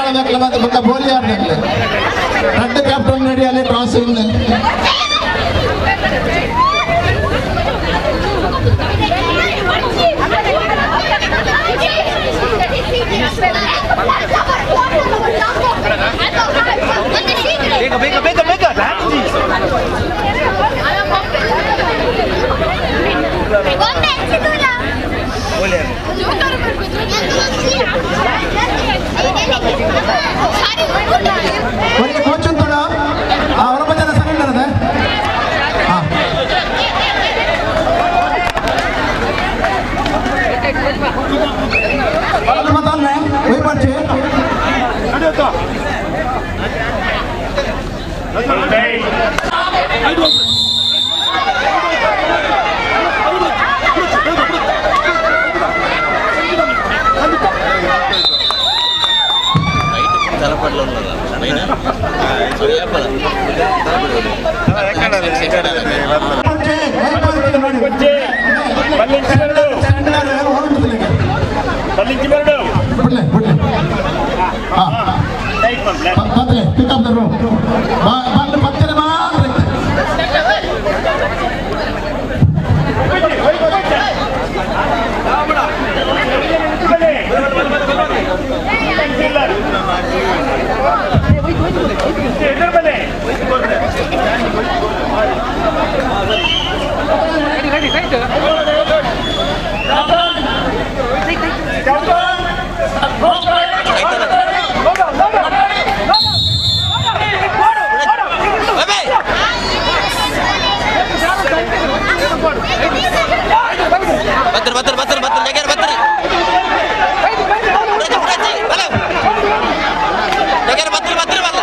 ಬಂಟವಾಳದಕ್ಲೆ ಮತ್ತೆ ಬೊಕ್ಕ ಬೋಲಿಯಾರ್ನಕ್ಲೆ ರಡ್ಡ್ ಕ್ಯಾಪ್ಟನ್ ರೆಡಿ ಅಲ್ಲಿ ಟಾಸ್ ಇನ್. ಬೇಗ ಬೇಗ ಬೇಗ ಬೇಗ. ಒಳ್ಳೆ ಕೋಚ್ ಉಂಟು ಆ ಅವರ ಜನ ಸರೆಂಡರ್ ಅದೇ. ಹಾ, ಮತ್ತೆ ಒಯ್ ಪಡ್ಚಿ. ಪಡ್ಚಿ, ಒಯ್ ಪಡ್ಚಿ ನೋಡಿ. ಸೆಂಟರ್ ಹೊರಟು. ಬಿಡ್ಲೆ ಬಿಡ್ಲೆ. ಹಾ, ಪತ್ಲೆ, ಪಿಕ್ ಅಪ್ the room. ಬಂದು ಪತ್ತಿನ ಮಾತ್ರ. ಬತ್ತರ ಬತ್ತರ ಬತ್ತರ ಬತ್ತರ ಜಗ್ಯಾರ ಬತ್ತರ ಬುಡಚ್ಚಿ ಬುಡಚ್ಚಿ ಬಲ ಜಗ್ಯಾರ ಬತ್ತರ ಬತ್ತರ ಬಲ್ಲ.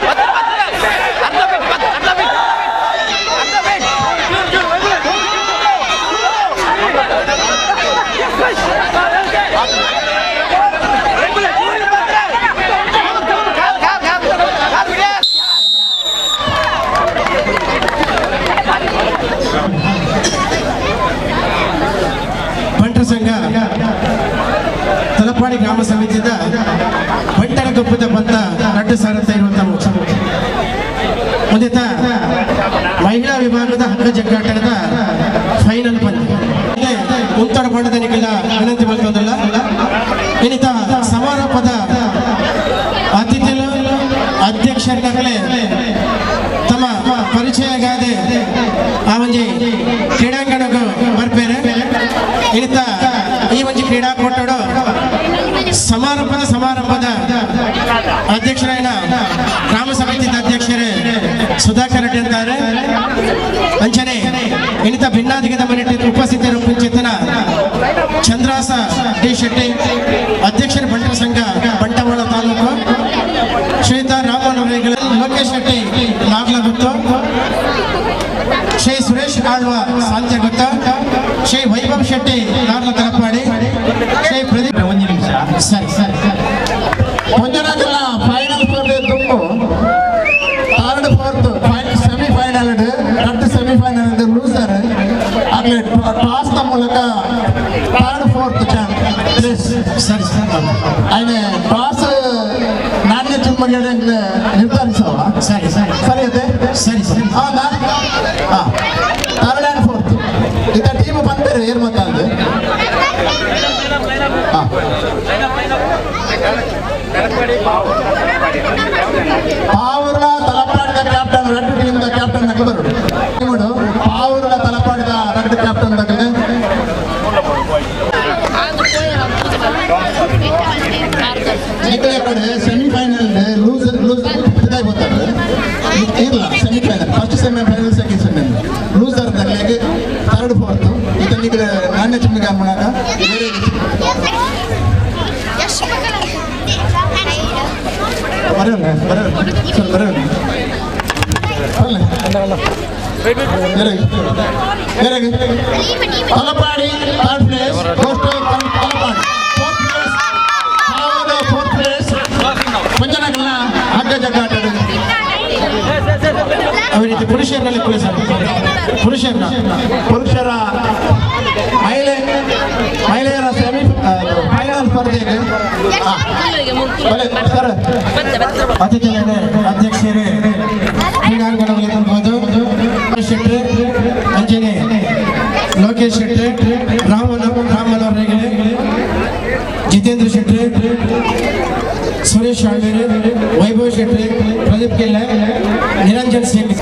ಬತ್ತರ ಬತ್ತರ ಅರ್ಧ ಬಿಟ್ ಬತ್ತರ ಅರ್ಧ ಬಿಟ್ ಅರ್ಧ ಬಿಟ್. ಕಾಲ್ ಕಾಲ್ ಕಾಲ್ ಕಾಲ್ ಬಿಡಿ. ಬಂಟರ ಸಂಘ ತಲಪಾಡಿ ಗ್ರಾಮ ಸಮಿತಿಯಿಂದ ಬಂಟರ ಗೊಪ್ಪದ ಪಂತ 2023. ಮುಂದಿತ ಮಹಿಳಾ ವಿಭಾಗದ ಹಗ್ಗ ಜಗ್ಗಾಟದ ಫೈನಲ್ ಪಂದ್ಯ ಉತ್ತರ ಬಣ್ಣದ ನಿಖಿಲ ವಿನಂತಿ ಮಾಡ್ಕೊಂಡ್ರಲ್ಲ. ಇನ್ನಿತ ಸಮಾರೋಪದ ಅತಿಥಿಗಳು ಅಧ್ಯಕ್ಷರಾಗಲೇ ತಮ್ಮ ಪರಿಚಯಗಾದೆ ಆ ಒಂಜಿ ಕ್ರೀಡಾಂಗಣಕ್ಕೆ ಬರ್ಪೇರೆ. ಇನ್ನಿತ ಈ ಒಂಜಿ ಕ್ರೀಡಾಕೂಟಡು ಸಮಾರಂಭದ ಸಮಾರಂಭದ ಅಧ್ಯಕ್ಷರಾಯನ ಗ್ರಾಮ ಸಮಿತಿ ಅಧ್ಯಕ್ಷರೇ ಸುಧಾಕರ್ ರೆಡ್ಡಿ ಅಂತಾರೆ. ಅಂಚನೆ ಇನ್ನಿತ ಭಿನ್ನಾಧಿಕದ ಮನೆ ಉಪಸ್ಥಿತರು ಪುಂಚಿತನ ಚಂದ್ರಾಸ ಡಿ ಶೆಟ್ಟಿ, ಅಧ್ಯಕ್ಷರ ಬಂಟರ ಸಂಘ ಬಂಟವಾಳ ತಾಲೂಕು, ಶ್ರೀಯುತ ರಾಮನ್ ಅವರುಗಳ, ಲೋಕೇಶ್ ಶೆಟ್ಟಿ ನಾಗ್ಲಗುತ್ತು, ಶ್ರೀ ಸುರೇಶ್ ಆಳ್ವ ಸಾಂತ್ಯಗುತ್ತ, ಶ್ರೀ ವೈಭವ್ ಶೆಟ್ಟಿ ನಾರ್ಲ ತಲಪಾಡಿ, ಶ್ರೀ ಪ್ರದೀಪ್. ಒಂದು ನಿಮಿಷ. ಸರಿ ಸರಿ. ಒಂಜನಾಕಲ್ಲ ಫೈನಲ್ ಸ್ಪರ್ಧೆ ತುಂಬು ಥರ್ಡ್ ಫೋರ್ತ್ ಸೆಮಿಫೈನಲ್, ರಡ್ಡ್ ಸೆಮಿಫೈನಲ್ ಲೂಸರ್ ಆಗಲೇ ಟಾಸ್ ದ ಮೂಲಕ ಥರ್ಡ್ ಫೋರ್ತ್ ಚಾಂಪ್ ಪ್ಲೇಸ್. ಸರಿ ಸರ್. ಆಯ್ನೆ ಟಾಸ್ ನಾಣ್ಯ ಚುಮ್ಮಡಿ ನಿರ್ಧರಿಸುವ. ಸರಿ ಸರಿ. ಸರಿ ಅದೇ. ಸರಿ ಸರಿ. ಹೌದಾ? ಹಾ, ಥರ್ಡ್ ಆ್ಯಂಡ್ ಫೋರ್ತ್ ಇತ್ತ ಟೀಮ್ ಬಂದರೆ ಏರ್ ಮತ್ತ ಅಂದು. ಹಾ, ಪಾವುರ್ಲ ತಲಪಾಡಿದ captain, red team the captain ನಕಲು ಬರುಡು. ಪಾವುರ್ಲ ತಲಪಾಡಿದ ರೆಡ್ ಕ್ಯಾಪ್ಟನ್ ನಕಲು. ನಿಖಿಲ ಕಡೆ ಸೆಮಿಫೈನಲ್ ಲೂಸರ್ ಲೂಸರ್ ಇದಾಗಿ ಇಲ್ಲ. Semifinal, first semifinal, second semi loser ತಗಲಿಗೆ third fourth ಇತ್ತ ನಿಖಿಲ ನಾಣ್ಯ ಚಿಮ್ಮಿಗೆ ಅನ್ಮನಾಗ ಬೇರೆ. ಬರೋಣ ಬರೋಣ ಸರ್, ಬರೋಣ. ಬರಲ್ಲ ಬೇರೆ ಬೇರೆ. Talapady third place goes to Talapady. Fourth place Pavur, fourth place Panjanakalla ಹಗ್ಗ ಜಗ್ಗಾಟ. ಅವರಿತ ಪುರುಷರಲ್ಲಿ ಪುರುಷರ ಮಹಿಳೆಯರ ಸೆಮಿ ಫೈನಲ್ ಸ್ಪರ್ಧೆಗೆ ಸರ್ ಅತಿಥಿಗಳೇ, ಅಧ್ಯಕ್ಷರೇ, ಕ್ರೀಡಾಂಗಣದಲ್ಲಿ ಶೆಟ್ಟಿ, ಅಂಜನೆ ಲೋಕೇಶ್ ಶೆಟ್ಟಿ, ರಾಮನವರ ಹೆಗಡೆ, ಜಿತೇಂದ್ರ ಶೆಟ್ಟಿ, ಸುರೇಶ್ ಶಾಂಡೇರಿ, ವೈಭವ್ ಶೆಟ್ಟಿ, ಪ್ರದೀಪ್ ಕಿಲ್ಲೆ, ನಿರಂಜನ್ ಸಿಂಗ್.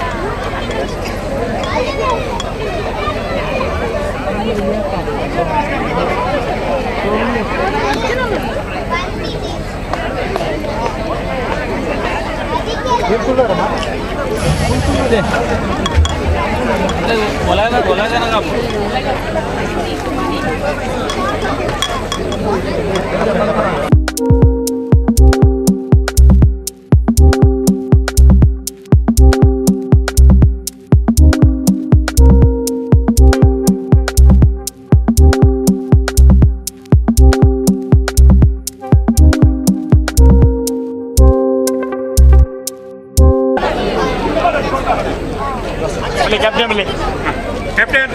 ಕ್ಯಾಪ್ಟನ್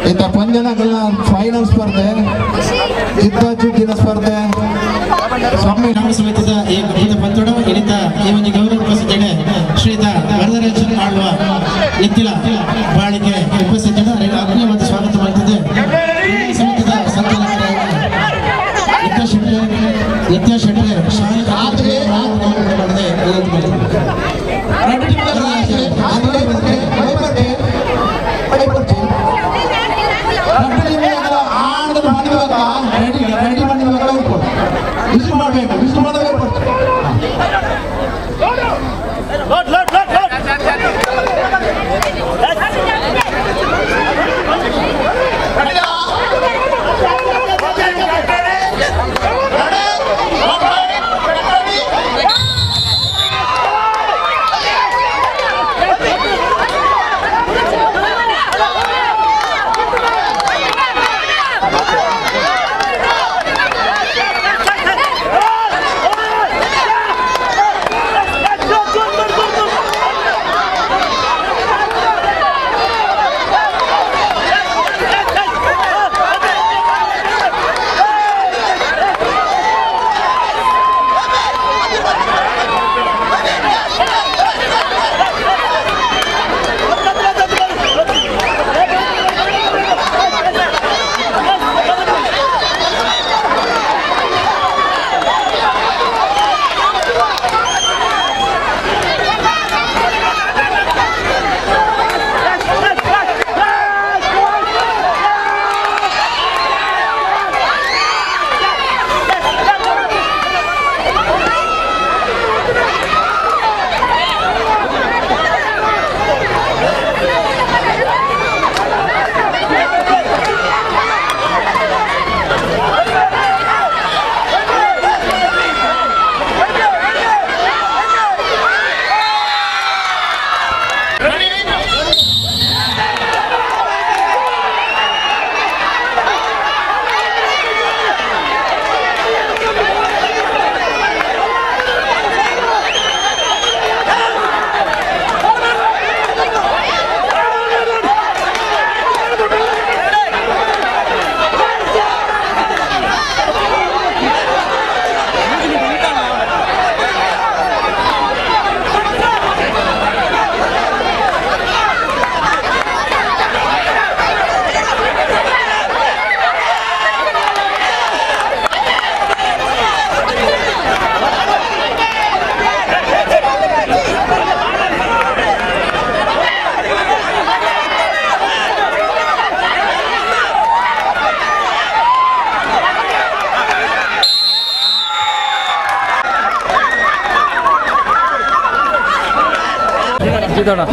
ಇಂಥ ಪಂದ್ಯಗಳ ಫೈನಲ್ ಸ್ಪರ್ಧೆ, ಜಿದ್ದಾಜಿದ್ದಿನ ಸ್ಪರ್ಧೆ. ಸ್ವಾಮಿ ಗ್ರಾಮ ಸಮಿತಿದ ಈ ಗುರುತ ಪಂತೋಡ ಇನಿತ ಈ ಒಂದು ಗೌರವ ಉಪಸ್ಥಿತಡೆ ಶ್ರೀಯುತ ವರದರಾಜ್ ಆಳ್ವ ನಿಖಿಲ ಬಾಳಿಕೆ ಉಪಸ್ಥಿತಡೆ ಅವರಿಗೆ ಆತ್ಮೀಯ ಮತ್ತು ಸ್ವಾಗತ ಮಾಡುತ್ತಿದೆ. ಸಮಿತಿದ ಸಂಚಾಲಕರಾದ ನಿತ್ಯ ಶೆಟ್ಟಿ ಶಾಲೆ ವಿನಂತಿ ಮಾಡ್ತೀನಿ. ಮಾಡಬೇಕು, ವಿಸಿಲ್ ಮಾಡಬೇಕು. Load load load load.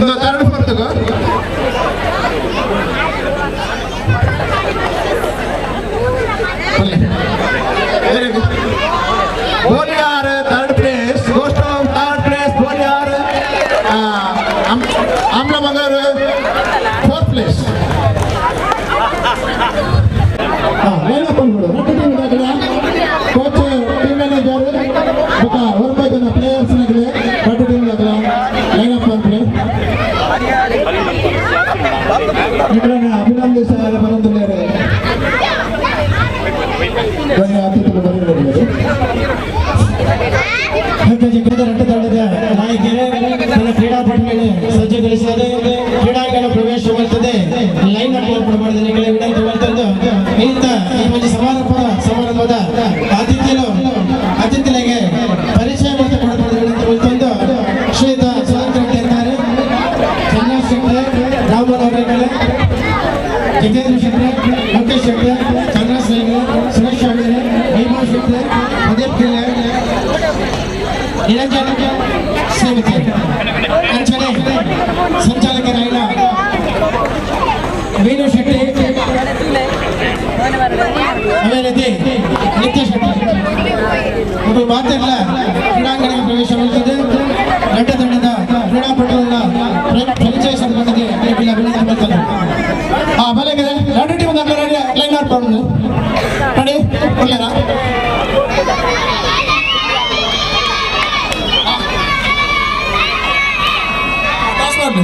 ಒಂದು third fourth Boliyar third place goes to third place Boliyar, Amlamangaluru fourth place. ಕೊಡಬಾರದು ನಿಗಳ ವಿನಂತಿ ಮಾಡ್ತಂದು ಇಂಥ ಈ ಒಂದು ಸಮಾರಂಭದ ಅತಿಥಿಗಳಿಗೆ ಪರಿಚಯ ಮಾಡ್ತಾ ಕೊಡಬಾರದು ವಿನಂತಿ ಮಾಡ್ತಂದು ಶ್ರೀಯುತ ಸುಧಾಕರ್ ಇದ್ದಾರೆ, ಚಂದ್ರ ಶೆಟ್ಟಿ, ರಾಮನ್ ಅವರುಗಳೇ, ಜಿತೇಂದ್ರ ಶೆಟ್ಟಿ, ಲೋಕೇಶ್ ಶೆಟ್ಟಿ, ಚಂದ್ರ ಶ್ರೀಗಳೇ, ಸುರೇಶ್ ಅವರೇ, ವೈಭವ್ ಶೆಟ್ಟಿ, ಪ್ರದೀಪ್ ಕಿಲ್ಲೆ, ನಿರಂಜನ್ ಸೇವಿಕೆ, ಅಂಚನೆ ಸಂಚಾಲಕರಾದ ವೇಣು ಶೆಟ್ಟಿ, ಅದೇ ರೀತಿ ನಿತ್ಯ ಶೆಟ್ಟಿ ಒಬ್ಬರು ಮಾತೆಲ್ಲ ಕ್ರೀಡಾಂಗಣಕ್ಕೆ ಪ್ರವೇಶ ಮಾಡುತ್ತದೆ. ದೊಡ್ಡ ತಂಡದ ಕ್ರೀಡಾಪಟುಗಳನ್ನ ಪರಿಚಯಿಸಲ್ಪಟ್ಟಿದೆ. ವಿನಂತಿ ಮಾಡ್ತಾರೆ. ಬಲೆಗೆ ಎರಡು ಟೀಮ್ ರೆಡಿ ಲೈನ್ ಔಟ್ ಮಾಡೋದು ರೆಡಿ ಒಳ್ಳೆಯಾ? ಟಾಸ್ ಮಾಡಿ.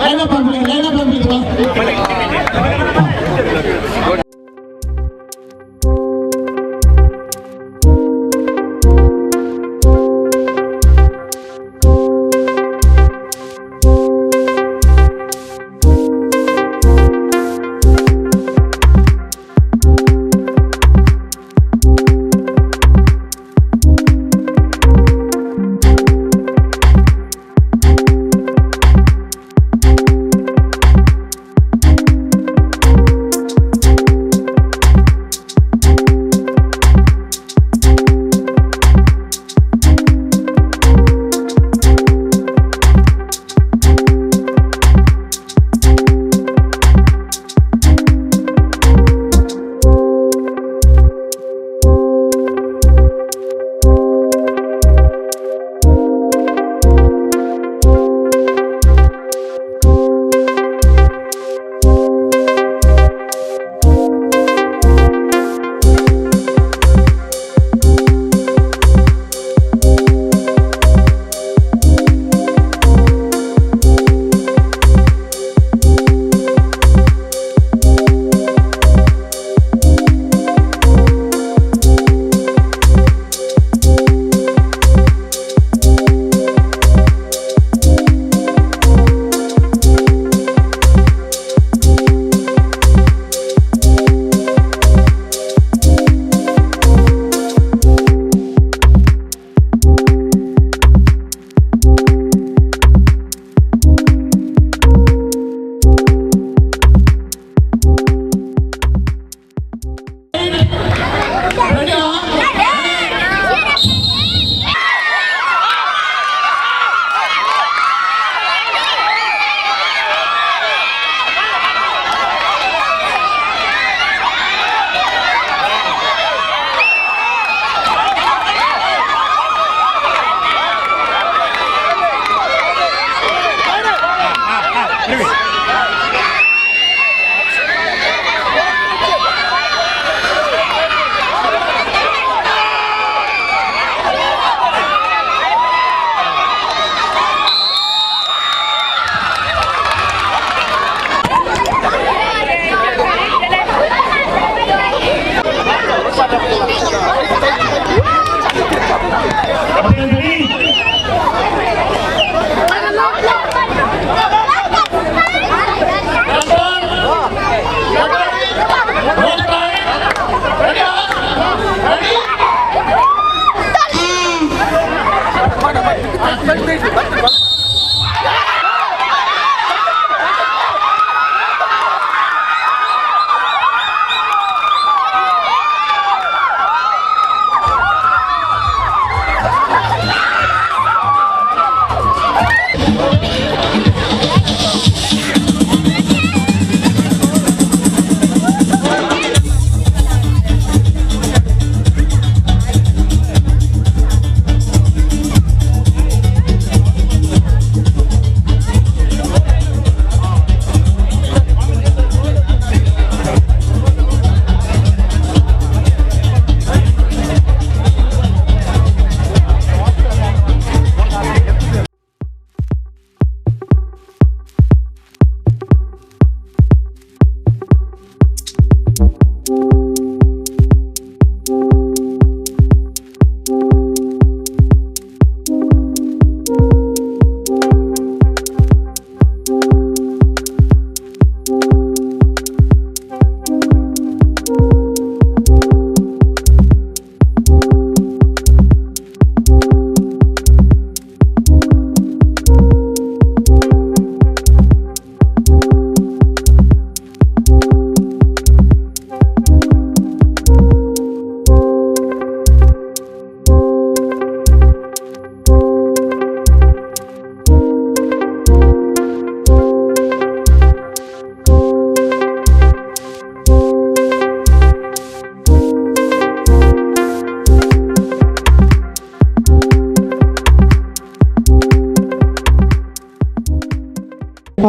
ಲೈನ್ ಅಪ್ ಮಾಡ್ಬಿಡಿ, ಲೈನ್ ಅಪ್ ಮಾಡ್ಬಿಡಿ.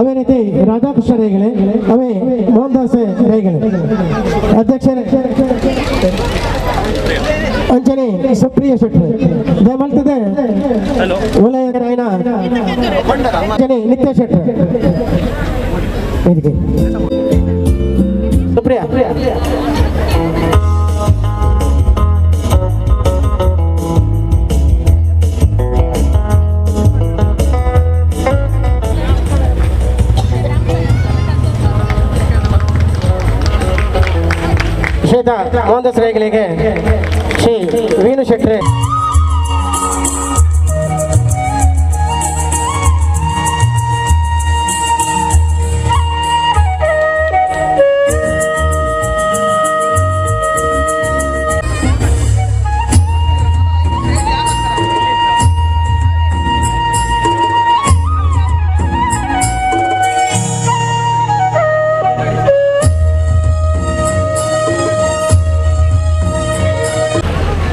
ಅವೇ ರೀತಿ ರಾಧಾಕೃಷ್ಣ ರೈಗಳೇ, ಅವೇ ಮೋಹನದಾಸ ರೈಗಳೇ ಅಧ್ಯಕ್ಷರೇ, ಅಂಚನೆ ಸುಪ್ರಿಯ ಶೆಟ್ಟಿ ದಯಮಲ್ತದೆ ವಲಯ ರಾಯಣ ಅಂಚನೆ ನಿತ್ಯ ಶೆಟ್ಟಿ ವೇದಿಕೆ ಸುಪ್ರಿಯ. ಶ್ವೇತಾ ಮೋಹನದಾಸ್ ರೈಗಳಿಗೆ ಶ್ರೀ ವೀಣು ಶೆಟ್ರೆ.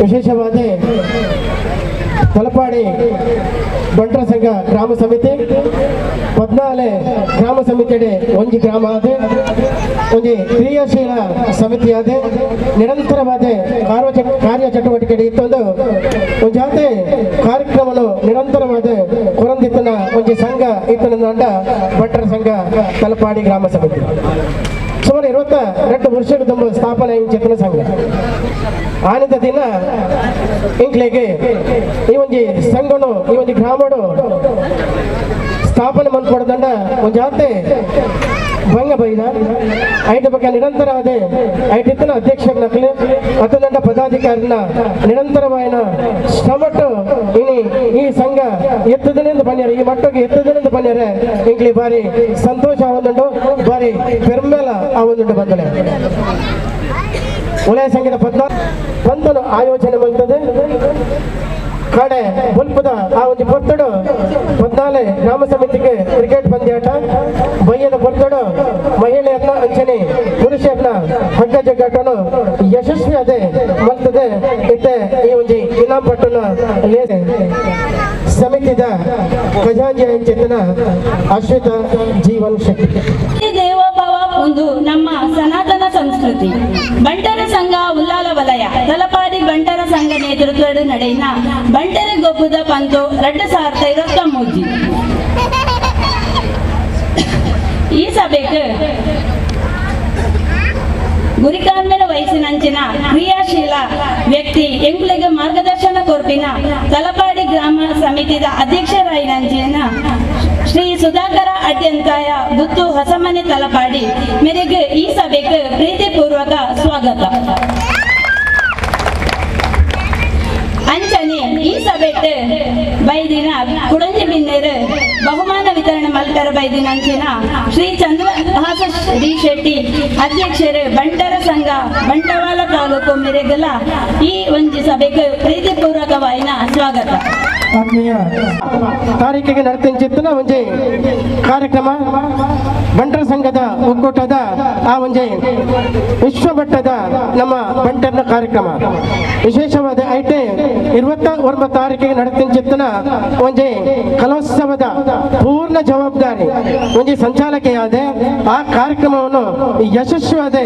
ವಿಶೇಷವಾದ ತಲಪಾಡಿ ಬಂಟರ ಸಂಘ ಗ್ರಾಮ ಸಮಿತಿ ಪದ್ನಾಲೆ ಗ್ರಾಮ ಸಮಿತಿಯಡೆ ಒಂಜಿ ಗ್ರಾಮ ಆದ ಒಂಜಿ ಕ್ರಿಯಾಶೀಲ ಸಮಿತಿಯಾದ ನಿರಂತರವಾದ ಕಾರ್ಯ ಚಟುವಟಿಕೆ ಇತ್ತೊಂದು ಒಂಜಾತೆ ಕಾರ್ಯಕ್ರಮನು ನಿರಂತರವಾದ ಕೊರಂದಿತ್ತನ ಒಂಜಿ ಸಂಘ ಇತ್ತನ ಬಂಟರ ಸಂಘ ತಲಪಾಡಿ ಗ್ರಾಮ ಸಮಿತಿ ಸುಮಾರು 22 ವರ್ಷಕ್ಕೆ ತುಂಬ ಸ್ಥಾಪನೆ ಚೇತನ ಸಂಘ. ಆನಂದ ದಿನ ಇಂಕ್ಲೆಗೆ ಈ ಒಂಜಿ ಸಂಘನು ಈ ಒಂಜಿ ಗ್ರಾಮಡು ಸ್ಥಾಪನೆ ಮನ್ಪೊಡದಂಡ ಒಂಜಾತೆ ಭಂಗ ಬೈದ ಐಟ ಬಗ್ಗೆ ನಿರಂತರ ಅದೇ ಐಟಿತ್ತನ ಅಧ್ಯಕ್ಷರ ನಕಲಿ ಅತದಂಡ ಪದಾಧಿಕಾರಿನ ನಿರಂತರವಾಯಿನ ಶ್ರಮಟ್ಟು ಇನಿ ಈ ಸಂಘ ಎತ್ತದನೆಂದು ಬನ್ಯಾರ, ಈ ಮಟ್ಟಕ್ಕೆ ಎತ್ತದನೆಂದು ಬನ್ಯಾರ ಇಂಕ್ಲಿ ಬಾರಿ ಸಂತೋಷ ಆವೊಂದುಂಡು, ಬಾರಿ ಪೆರ್ಮೆಲ ಆವೊಂದುಂಡು. ಬಂದಲೆ ಉಲಯ ಸಂಘದ ಪಂತನು ಆಯೋಜನೆ ಮಾಡ್ತದೆ. ಕಡೆ ಬುಲ್ಪದ ಆ ಒಂದು ಪೊರ್ತಡು 14 ಗ್ರಾಮ ಸಮಿತಿಗೆ ಕ್ರಿಕೆಟ್ ಪಂದ್ಯಾಟ, ಬಯ್ಯದ ಪೊರ್ತಡು ಮಹಿಳೆಯನ್ನ ಅಂಚನೆ ಪುರುಷರನ್ನ ಹಗ್ಗ ಜಗ್ಗಾಟನು ಯಶಸ್ವಿ ಅದೇ ಮಲ್ತದೆ. ಇತ್ತೆ ಈ ಒಂಜಿ ಇನಾಮ್ ಪಟ್ಟಣ ಸಮಿತಿದ ಖಜಾಂಜಿ ಅಂಚಿತನ ಅಶ್ವಿತ ಜೀವನ್ ಶೆಟ್ಟಿ. ದೇವೋಭವ ಒಂದು ನಮ್ಮ ಸನಾತನ ಸಂಸ್ಕೃತಿ. ಬಂಟರ ಸಂಘ ಉಲ್ಲಾಲ ವಲಯ ತಲಪಾಡಿ ಬಂಟರ ಸಂಘ ನೇತೃತ್ವದ ನಡೆಯಿನ ಬಂಟರ ಗೊಬ್ಬದ ಪಂತು 2023. ಈ ಸಭೆಗೆ ಗುರಿಕಾರ್ಮೆರ ವಯಸ್ಸಿನಂಚಿನ ಕ್ರಿಯಾಶೀಲ ವ್ಯಕ್ತಿ ಎಂಗುಳಿಗೆ ಮಾರ್ಗದರ್ಶನ ಕೊರ್ಪಿನ ತಲಪಾಡಿ ಗ್ರಾಮ ಸಮಿತಿದ ಅಧ್ಯಕ್ಷರಾಯಿನಂಚಿನ ಶ್ರೀ ಸುಧಾಕರ ಅಡ್ಯಂತಾಯ ಗುತ್ತು ಹೊಸಮನೆ ತಲಪಾಡಿ ಮೇರೆಗೆ ಈ ಸಭೆಗೆ ಪ್ರೀತಿಪೂರ್ವಕ ಸ್ವಾಗತ. ಅಂಚನೆ ಈ ಸಭೆಟ್ ಬೈದಿನ ಕುಡಂಜಿ ಬಿನ್ನೇರು ಬಹುಮಾನ ವಿತರಣೆ ಮಲ್ಕರ ಬೈದಿನ ಅಂಚಿನ ಶ್ರೀ ಚಂದ್ರಹಾಸ ಡಿ ಶೆಟ್ಟಿ ಅಧ್ಯಕ್ಷರು ಬಂಟರ ಸಂಘ ಬಂಟವಾಳ ತಾಲೂಕು ಮೆರೆಗಲ ಈ ಒಂಜಿ ಸಭೆಗೆ ಪ್ರೀತಿಪೂರ್ವಕವಾಯಿನ ಸ್ವಾಗತ. ಆತ್ಮೀಯ ತಾರೀಕಿಗೆ ನಡೆತಿಂಚಿತ್ತನ ಒಂಜಿ ಕಾರ್ಯಕ್ರಮ ಬಂಟರ ಸಂಘದ ಒಕ್ಕೂಟದ ಆ ಒಂಜಿ ವಿಶ್ವಮಟ್ಟದ ನಮ್ಮ ಬಂಟರ್ನ ಕಾರ್ಯಕ್ರಮ ವಿಶೇಷವಾದ ಐಟೆ 29 ತಾರೀಕಿಗೆ ನಡೆತಿಂಚಿತ್ತನ ಒಂಜಿ ಕಲೋತ್ಸವದ ಪೂರ್ಣ ಜವಾಬ್ದಾರಿ ಒಂಜಿ ಸಂಚಾಲಕೆಯಾದ ಆ ಕಾರ್ಯಕ್ರಮವನ್ನು ಯಶಸ್ವಿಯಾದ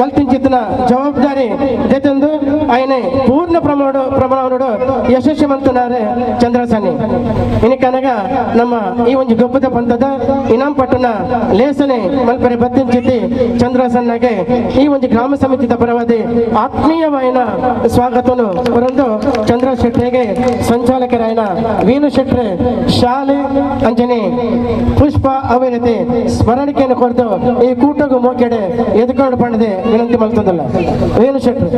ಮಲ್ತಿಂಚಿತ್ತನ ಜವಾಬ್ದಾರಿ ಜೊತೆಂದು ಆಯನೆ ಪೂರ್ಣ ಪ್ರಮಾಣವನ್ನು ಯಶಸ್ವಿ ಮಂತನಾರೆ ಚಂದ್ರಸನ್ನಿ. ಇನಿ ಕನಗ ನಮ್ಮ ಈ ಒಂದು ಗೊಬ್ಬದ ಪಂಥದ ಇನಾಮ್ ಪಟ್ಟಣ ಲೇಸನೆ ಮಲ್ಪರೆ ಬತ್ತಿಂಚಿತಿ ಚಂದ್ರಸನ್ನಾಗೆ ಈ ಒಂದು ಗ್ರಾಮ ಸಮಿತಿದ ಪರವಾದಿ ಆತ್ಮೀಯವಾಯಿನ ಸ್ವಾಗತವನ್ನು ಕೊರಂದು ಚಂದ್ರ ಶೆಟ್ಟರಿಗೆ ಸಂಚಾಲಕರಾಯನ ವೀಣು ಶೆಟ್ರೆ ಶಾಲೆ ಅಂಜನಿ ಪುಷ್ಪ ಅವಿರತಿ ಸ್ಮರಣಿಕೆಯನ್ನು ಕೊರತು ಈ ಕೂಟಗೂ ಮೋಕೆಡೆ ಎದುಕೊಂಡು ಪಂಡದೆ ವಿನಂತಿ ಮಲ್ತದಲ್ಲ ವೇಣು ಶೆಟ್ರು.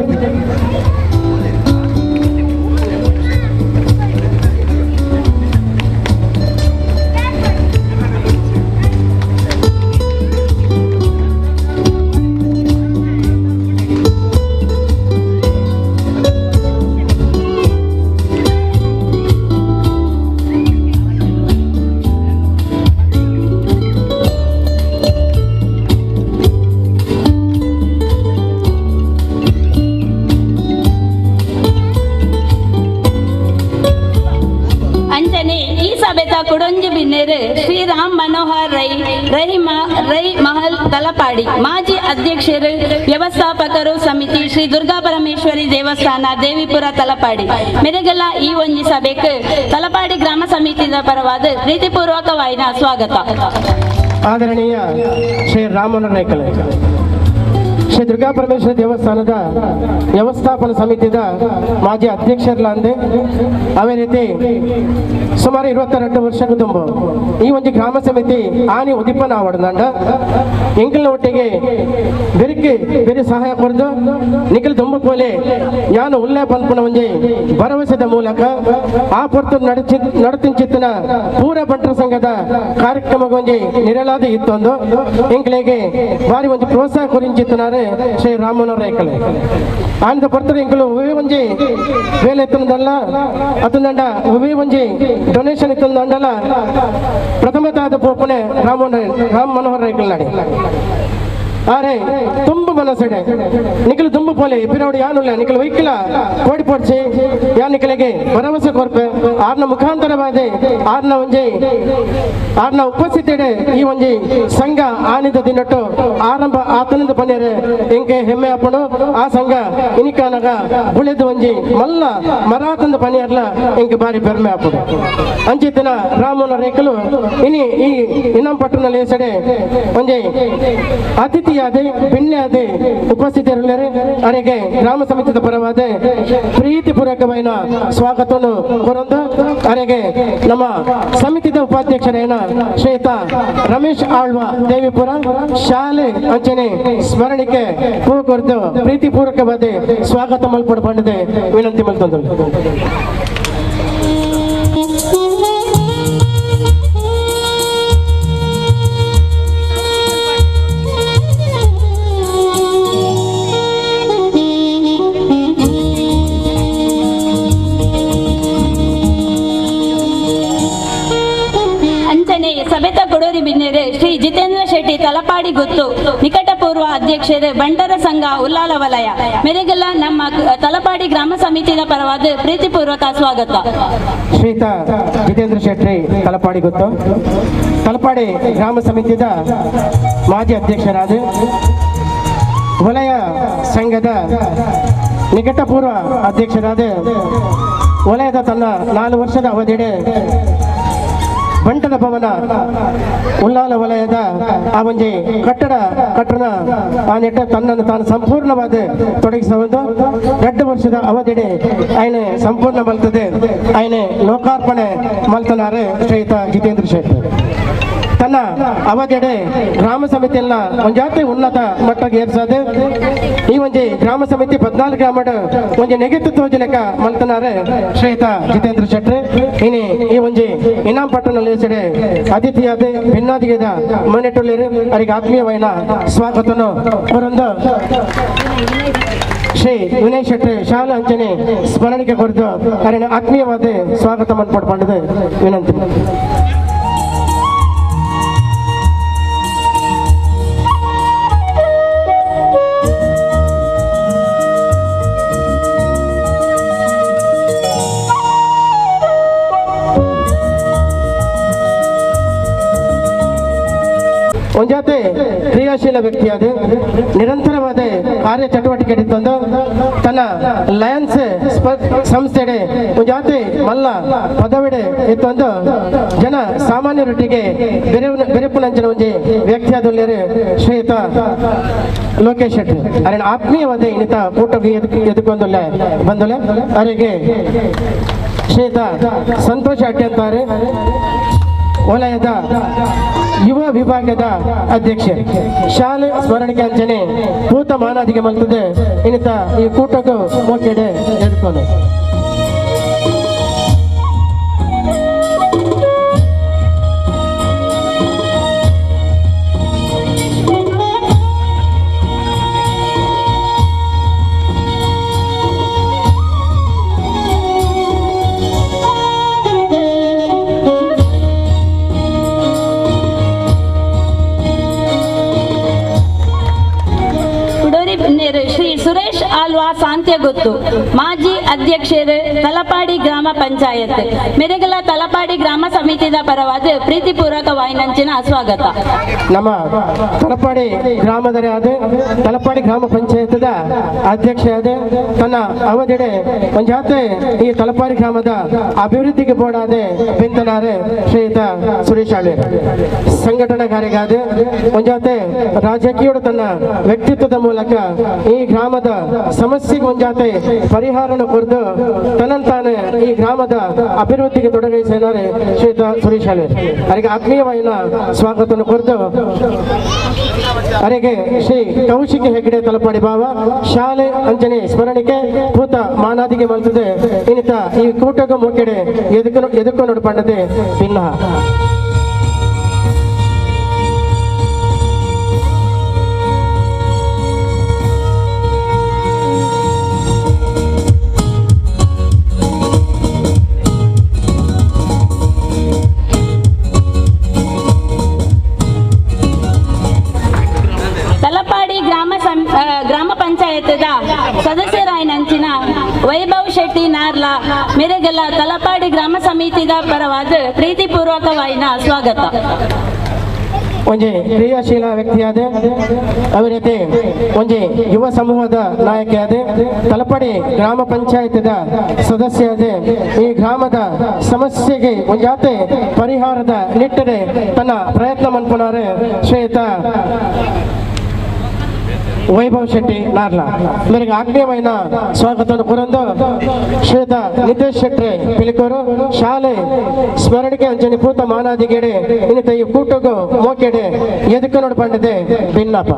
ಅಂಚನೆ ಈ ಸಭೆತ ಕುಡೊಂಜಿ ಬಿನ್ನೇರು ಶ್ರೀ ರಾಮ್ ಮನೋಹರ್ ರೈ ರೈ ಮಹಲ್ ತಲಪಾಡಿ ಮಾಜಿ ಅಧ್ಯಕ್ಷರು ವ್ಯವಸ್ಥಾಪಕರು ಸಮಿತಿ ಶ್ರೀ ದುರ್ಗಾ ಪರಮೇಶ್ವರಿ ದೇವಸ್ಥಾನ ದೇವಿಪುರ ತಲಪಾಡಿ ಮೆರೆಗೆಲ್ಲ ಈ ಒಂಜಿ ಸಭೆಕ್ ತಲಪಾಡಿ ಗ್ರಾಮ ಸಮಿತಿಯ ಪರವಾದ ಪ್ರೀತಿಪೂರ್ವಕವಾಯಿನ ಸ್ವಾಗತ. ಆದರಣೀಯ ಶ್ರೀ ರಾಮನ ನಾಯ್ಕಲೆ ಶ್ರೀ ದುರ್ಗಾ ಪರಮೇಶ್ವರ ದೇವಸ್ಥಾನದ ವ್ಯವಸ್ಥಾಪನಾ ಸಮಿತಿಯ ಮಾಜಿ ಅಧ್ಯಕ್ಷರಲ್ಲ ಅಂದೆ ಅದೇ ರೀತಿ ಸುಮಾರು 22 ವರ್ಷ ತುಂಬ ಈ ಒಂದು ಗ್ರಾಮ ಸಮಿತಿ ಆನಿ ಉದಿಪನ ಆವಡದಂಡ ಎಂಕಲ್ನ ಒಟ್ಟಿಗೆ ಬೆರಿಕೆ ಬೇರೆ ಸಹಾಯ ಕೊರದು ನಿಖಲ್ ದುಂಬಕೋಲೆ ಯಾನು ಉಲ್ಲೆ ಪನ್ಪುನ ಒಂಜಿ ಭರವಸೆದ ಮೂಲಕ ಆ ಪೊರ್ತು ನಡತಿಂಚಿತ್ತಿನ ಪೂರ ಬಂಟರ ಸಂಘದ ಕಾರ್ಯಕ್ರಮಗೊಂಜಿ ನಿರಳಾದ ಇತ್ತೊಂದು ಎಂಕಲಿಗೆ ಭಾರಿ ಒಂದು ಪ್ರೋತ್ಸಾಹ ಕೊರಿಂಚಿತ್ತಿನಾರೆ ಶ್ರೀ ರಾಮನವರ ಏಕಲೆ ಆನಂದ ಪೊರ್ತರು ಎಂಕಲು ಉವೆ ಒಂಜಿ ವೇಲೆ ಎತ್ತನದಲ್ಲ ಅತಂದಂಡ ಉವೆ ಒಂಜಿ ಡೊನೇಷನ್ ಇತ್ತಂದಂಡಲ್ಲ ಪ್ರಥಮತಾದ ಪೋಪನೆ ರಾಮ್ ಮನೋಹರ್ ರೈಕಲ್ ನಾಡಿ ಆರೆ ತುಂಬ ಮನಸ್ಸಿಡೆ ನಿಖಲು ತುಂಬ ಪೋಲೆ ಪಿರೋಡು ಯಾನುಲ್ಲ ನಿಖಲು ವೈಕಿಲ ಕೋಡಿ ಪೋಡ್ಸಿ ಯಾ ನಿಖಲಿಗೆ ಭರವಸೆ ಕೊರ್ಪೆ ಆರ್ನ ಮುಖಾಂತರವಾದ ಆರ್ನ ಒಂಜಿ ಆರ್ನ ಉಪಸ್ಥಿತಿಡೆ ಈ ಒಂಜಿ ಸಂಘ ಆನಿದ ದಿನಟ್ಟು ಆರಂಭ ಆತನಿಂದ ಪನ್ನೇರೆ ಎಂಕೆ ಹೆಮ್ಮೆ ಅಪ್ಪಣು ಆ ಸಂಘ ಇನಿಕಾನಗ ಬುಳೆದು ಒಂಜಿ ಮಲ್ಲ ಮರಾತಂದ ಪನ್ನೇರ್ಲ ಎಂಕೆ ಬಾರಿ ಪೆರ್ಮೆ ಅಪ್ಪಡು ಅಂಚಿತ್ತಿನ ರಾಮನ ರೇಖಲು ಇನಿ ಈ ಇನಾಂ ಪಟ್ಟಣ ಲೇಸಡೆ ಒಂಜಿ ಅತಿಥಿಯಾದ ಬಿಣ್ಣೆಯಾದ ಉಪಸ್ಥಿತರುಳ್ಳರೆ ಅವರಿಗೆ ಗ್ರಾಮ ಸಮಿತಿಯ ಪರವಾದ ಪ್ರೀತಿಪೂರ್ವಕವಾದ ಸ್ವಾಗತವನ್ನು ಕೊರೊಂದು ಅವರಿಗೆ ನಮ್ಮ ಸಮಿತಿಯ ಉಪಾಧ್ಯಕ್ಷರೇನ ಶ್ರೀಯುತ ರಮೇಶ್ ಆಳ್ವ ದೇವಿಪುರ ಶಾಲೆ ಅಂಚನೆ ಸ್ಮರಣಿಕೆ ಹೂ ಕೊರತು ಪ್ರೀತಿಪೂರ್ವಕವಾದ ಸ್ವಾಗತ ಮಲ್ಪಡು ಪಂಡದೆ ವಿನಂತಿ ಮಲ್ತಂದು. ಸಭೆತ ಕೊಡೂರಿ ಬಿನ್ನೇರೆ ಶ್ರೀ ಜಿತೇಂದ್ರ ಶೆಟ್ಟಿ ತಲಪಾಡಿ ಗುತ್ತು ನಿಕಟಪೂರ್ವ ಅಧ್ಯಕ್ಷರು ಬಂಟರ ಸಂಘ ಉಲ್ಲಾಲ ವಲಯ ಮೇರೆಗೆಲ್ಲ ನಮ್ಮ ತಲಪಾಡಿ ಗ್ರಾಮ ಸಮಿತಿಯ ಪರವಾದ ಪ್ರೀತಿಪೂರ್ವಕ ಸ್ವಾಗತ. ಶ್ರೀತ ಜಿತೇಂದ್ರ ಶೆಟ್ಟಿ ತಲಪಾಡಿ ಗುತ್ತು ತಲಪಾಡಿ ಗ್ರಾಮ ಸಮಿತಿಯ ಮಾಜಿ ಅಧ್ಯಕ್ಷರಾದ ವಲಯ ಸಂಘದ ನಿಕಟಪೂರ್ವ ಅಧ್ಯಕ್ಷರಾದ ವಲಯದ ತನ್ನ 4 ವರ್ಷದ ಅವಧಿಯಡೆ ಬಂಟದ ಭವನ ಉಲ್ಲಾಲ ವಲಯದ ಆ ಒಂಜಿ ಕಟ್ಟಡ ಕಟ್ಟಣ ಆ ನೆಟ್ಟ ತನ್ನನ್ನು ತಾನು ಸಂಪೂರ್ಣವಾದ ತೊಡಗಿಸುವುದು 2 ವರ್ಷದ ಅವಧಿಡೆ ಆಯ್ನೆ ಸಂಪೂರ್ಣ ಮಲ್ತದೆ ಆಯ್ನೆ ಲೋಕಾರ್ಪಣೆ ಮಲ್ತನಾರೆ ಶ್ರೀಯುತ ಜಿತೇಂದ್ರ ಶೆಟ್ಟಿ ತನ್ನ ಅವಧಿಯಡೆ ಗ್ರಾಮ ಸಮಿತಿಯನ್ನ ಒಂಜಾತಿ ಉನ್ನತ ಮಟ್ಟಕ್ಕೆ ಏರ್ಸದೆ ಈ ಒಂಜಿ ಗ್ರಾಮ ಸಮಿತಿ 14 ಗ್ರಾಮದ ಒಂಜಿ ನೆಗೆತ್ತು ತೋಜಲೆಕ್ಕ ಮಲ್ತನಾರೆ ಶ್ರೀಯುತ ಜಿತೇಂದ್ರ ಶೆಟ್ಟಿ ಇನಿ ಈ ಒಂಜಿ ಇನಾಂ ಪಟ್ಟಣ ಲೇಸಡೆ ಅತಿಥಿಯಾದ ಭಿನ್ನಾದಿಗೆದ ಮನೆಟುಳ್ಳೇರು ಅವರಿಗೆ ಆತ್ಮೀಯವಾದ ಸ್ವಾಗತವನ್ನು ಕೊರೊಂದು ಶ್ರೀ ವಿನಯ್ ಶೆಟ್ಟಿ ಶಾಲಾ ಅಂಚನೆ ಸ್ಮರಣಿಕೆ ಕೊರದು ಅವರಿಗೆ ಆತ್ಮೀಯವಾದ ಸ್ವಾಗತ ಮನ್ಪಡ್ಕೊಂಡಿದೆ ವಿನಂತಿ. ಒಂಜಾತೆ ಕ್ರಿಯಾಶೀಲ ವ್ಯಕ್ತಿಯಾದ ನಿರಂತರವಾದ ಕಾರ್ಯ ಚಟುವಟಿಕೆ ತಂದು ತನ್ನ ಲಯನ್ಸ್ ಸಂಸ್ಥೆಡೆ ಒಂಜಾತೆ ಮಲ್ಲ ಪದವಿಡೆ ಇತ್ತೊಂದು ಜನ ಸಾಮಾನ್ಯರೊಟ್ಟಿಗೆ ಬೆರೆಪುನಂಚಿನ ಒಂಜಿ ವ್ಯಕ್ತಿಯಾದ ಶ್ರೀಯುತ ಲೋಕೇಶ್ ಶೆಟ್ಟಿ ಅರಿನ ಆತ್ಮೀಯವಾದ ಇನ್ನಿತ ಕೂಟಕ್ಕೆ ಎದುಕೊಂದುಲ್ಲ ಬಂದುಲೆ ಅವರಿಗೆ ಶ್ರೀಯುತ ಸಂತೋಷ ಅಟ್ಟಿ ಅಂತಾರೆ ವಲಯದ ಯುವ ವಿಭಾಗದ ಅಧ್ಯಕ್ಷ ಶಾಲೆ ಸ್ಮರಣಿಕೆ ಅಂಚನೆ ಪೂತ ಮಾನಾದಿಗೆ ಮಲ್ತದೆ ಇನ್ನಿತ ಈ ಕೂಟಕ್ಕೂ ಮೋಕೆಡೆ ಎದುಕೊಂಡು. ಶ್ರೀ ಸುರೇಶ್ ಆಲ್ವ Alva ಸಾಂತ್ಯಗುತ್ತು ಮಾಜಿ ಅಧ್ಯಕ್ಷರು ತಲಪಾಡಿ ಗ್ರಾಮ ಪಂಚಾಯತ್ ಮೆರೆಗಲ ತಲಪಾಡಿ ಗ್ರಾಮ ಸಮಿತಿದ ಪರವಾದ ಪ್ರೀತಿಪೂರ್ವಕ ವಾಯಿನಂಚಿನ ಸ್ವಾಗತ. ನಮ್ಮ ತಲಪಾಡಿ ಗ್ರಾಮದರೇ ಆದ ತಲಪಾಡಿ ಗ್ರಾಮ ಪಂಚಾಯತ್ದ ಅಧ್ಯಕ್ಷೆಯಾದ ತನ್ನ ಅವಧಿಡೆ ಒಂಜಾತೆ ಈ ತಲಪಾಡಿ ಗ್ರಾಮದ ಅಭಿವೃದ್ಧಿಗೆ ಬೋಡಾದೆ ಬೆಂತನಾರೆ ಶ್ರೀಯುತ ಸುರೇಶ್ ಆಳ್ವೆ ಸಂಘಟನಾಕಾರಿಗಾದ ಒಂಜಾತೆ ರಾಜಕೀಯ ತನ್ನ ವ್ಯಕ್ತಿತ್ವದ ಮೂಲಕ ಈ ಗ್ರಾಮದ ಸಮಸ್ಯೆಗೆ ಒಂಜಾತೆ ಪರಿಹಾರನ ಕೊರದು ತನ್ನಂತಾನೆ ಈ ಗ್ರಾಮದ ಅಭಿವೃದ್ಧಿಗೆ ತೊಡಗಿಸಿದ್ದಾರೆ ಶ್ರೀಯುತ ಸುರೇಶ್ ಆಳ್ವೆ ಅವರಿಗೆ ಆತ್ಮೀಯವಾದ ಸ್ವಾಗತವನ್ನು ಕೊರದು ಅವರಿಗೆ ಶ್ರೀ ಕೌಶಿಕ ಹೆಗ್ಡೆ ತಲಪಾಡಿ ಭಾವ ಶಾಲೆ ಅಂಜನೆ ಸ್ಮರಣಿಕೆ ಭೂತ ಮಾನಾದಿಗೆ ಮಲ್ತದೆ ಇನ್ನಿತ ಈ ಕೂಟಗ ಮೂಕೆಡೆ ಎದುಕು ನೋಡ್ಪಂಡದೆ ಭಿನ್ನ. ತಲಪಾಡಿ ಗ್ರಾಮ ಪಂಚಾಯತ್ದ ಸದಸ್ಯರಾಯನಂಚಿನ ವೈಭವ್ ಶೆಟ್ಟಿ ನಾರ್ಲಾ ಮೆರೆಗಲ ತಲಪಾಡಿ ಗ್ರಾಮ ಸಮಿತಿದ ಪರವಾದ ಪ್ರೀತಿಪೂರ್ವಕವಾಯಿನ ಸ್ವಾಗತ. ಒಂಜಿ ಕ್ರಿಯಾಶೀಲ ವ್ಯಕ್ತಿಯಾದ ಅವರತೆ ಒಂಜಿ ಯುವ ಸಮೂಹದ ನಾಯಕಿಯಾದ ತಲಪಾಡಿ ಗ್ರಾಮ ಪಂಚಾಯತ್ದ ಸದಸ್ಯರಾದ ಈ ಗ್ರಾಮದ ಸಮಸ್ಯೆಗೆ ಒಂಜಾತೆ ಪರಿಹಾರದ ನಿಟ್ಟರೆ ತನ್ನ ಪ್ರಯತ್ನ ಮನ್ಪುನಾರೆ ಶ್ರೀಯುತ ವೈಭವ್ ಶೆಟ್ಟಿ ನಾರ್ಲಾ ಮೇರೆಗೆ ಆತ್ಮೀಯమైన ಸ್ವಾಗತವನ್ನು ಕೋರಂದು ಶ್ರೀಯುತ ನಿತೇಶ್ ಶೆಟ್ಟಿ ಪಿಲಿಕೂರು ಶಾಲೆ ಸ್ಮರಣಿಕೆ ಅಂಜನಿ ಪೂತ ಮಾನಾದಿಗೆಡೆ ಇನ್ನಿತ ಈ ಕೂಟಗು ಮೋಕೆಡೆ ಎದಕ್ಕೆ ನೋಡ್ಪಂಡಿದೆ ಭಿನ್ನಪ್ಪ.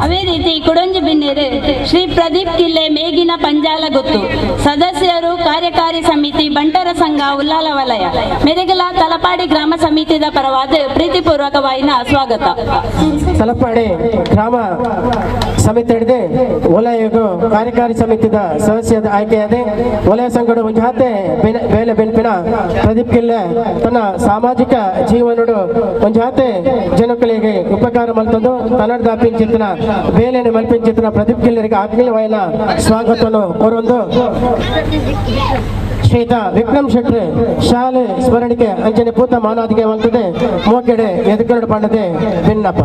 ಅದೇ ರೀತಿ ಕುಡಂಜಿ ಬಿನ್ನೇರು ಶ್ರೀ ಪ್ರದೀಪ್ ಕಿಲ್ಲೆ ಮೇಗಿನ ಪಂಜಾಲ ಗುತ್ತು ಸದಸ್ಯರು ಕಾರ್ಯಕಾರಿ ಸಮಿತಿ ಬಂಟರ ಸಂಘ ಉಲ್ಲಾಲ ವಲಯ ಮೆರೆಗಲ ತಲಪಾಡಿ ಗ್ರಾಮ ಸಮಿತಿದ ಪರವಾದ ಪ್ರೀತಿಪೂರ್ವಕವಾಯಿನ ಸ್ವಾಗತ. ತಲಪಾಡಿ ಗ್ರಾಮ ಸಮಿತಿ ಹಿಡಿದೆ ವಲಯಗೂ ಕಾರ್ಯಕಾರಿ ಸಮಿತಿದ ಸದಸ್ಯದ ಆಯ್ಕೆಯಾದೆ ವಲಯ ಸಂಘದ ಒಂದು ಹಾತೆ ಬೇಲೆ ಬೆನ್ಪಿನ ಪ್ರದೀಪ್ ಕಿಲ್ಲೆ ತನ್ನ ಸಾಮಾಜಿಕ ಜೀವನಡು ಒಂದು ಹಾತೆ ಜನಗಳಿಗೆ ಉಪಕಾರ ಮಲ್ತಂದು ತನ್ನದ ಪಿಂಚಿತನ ಬೇಲೆನೆ ಮಲ್ಪಿಂಚಿತನ ಪ್ರದೀಪ್ ಕಿಲ್ಲರಿಗೆ ಆತ್ಮೀಯವಾಯಿನ ಸ್ವಾಗತವನ್ನು ಕೋರೊಂದು ಶ್ರೀತ ವಿಕ್ರಮ್ ಶೆಟ್ಟಿ ಶಾಲೆ ಸ್ಮರಣಿಕೆ ಅಂಜನೆ ಪೂತ ಮಾನಾದಿಗೆ ಮಲ್ತದೆ ಮೋಕೆಡೆ ಎದುಕರಡು ಪಂಡದೆ ಭಿನ್ನಪ್ಪ.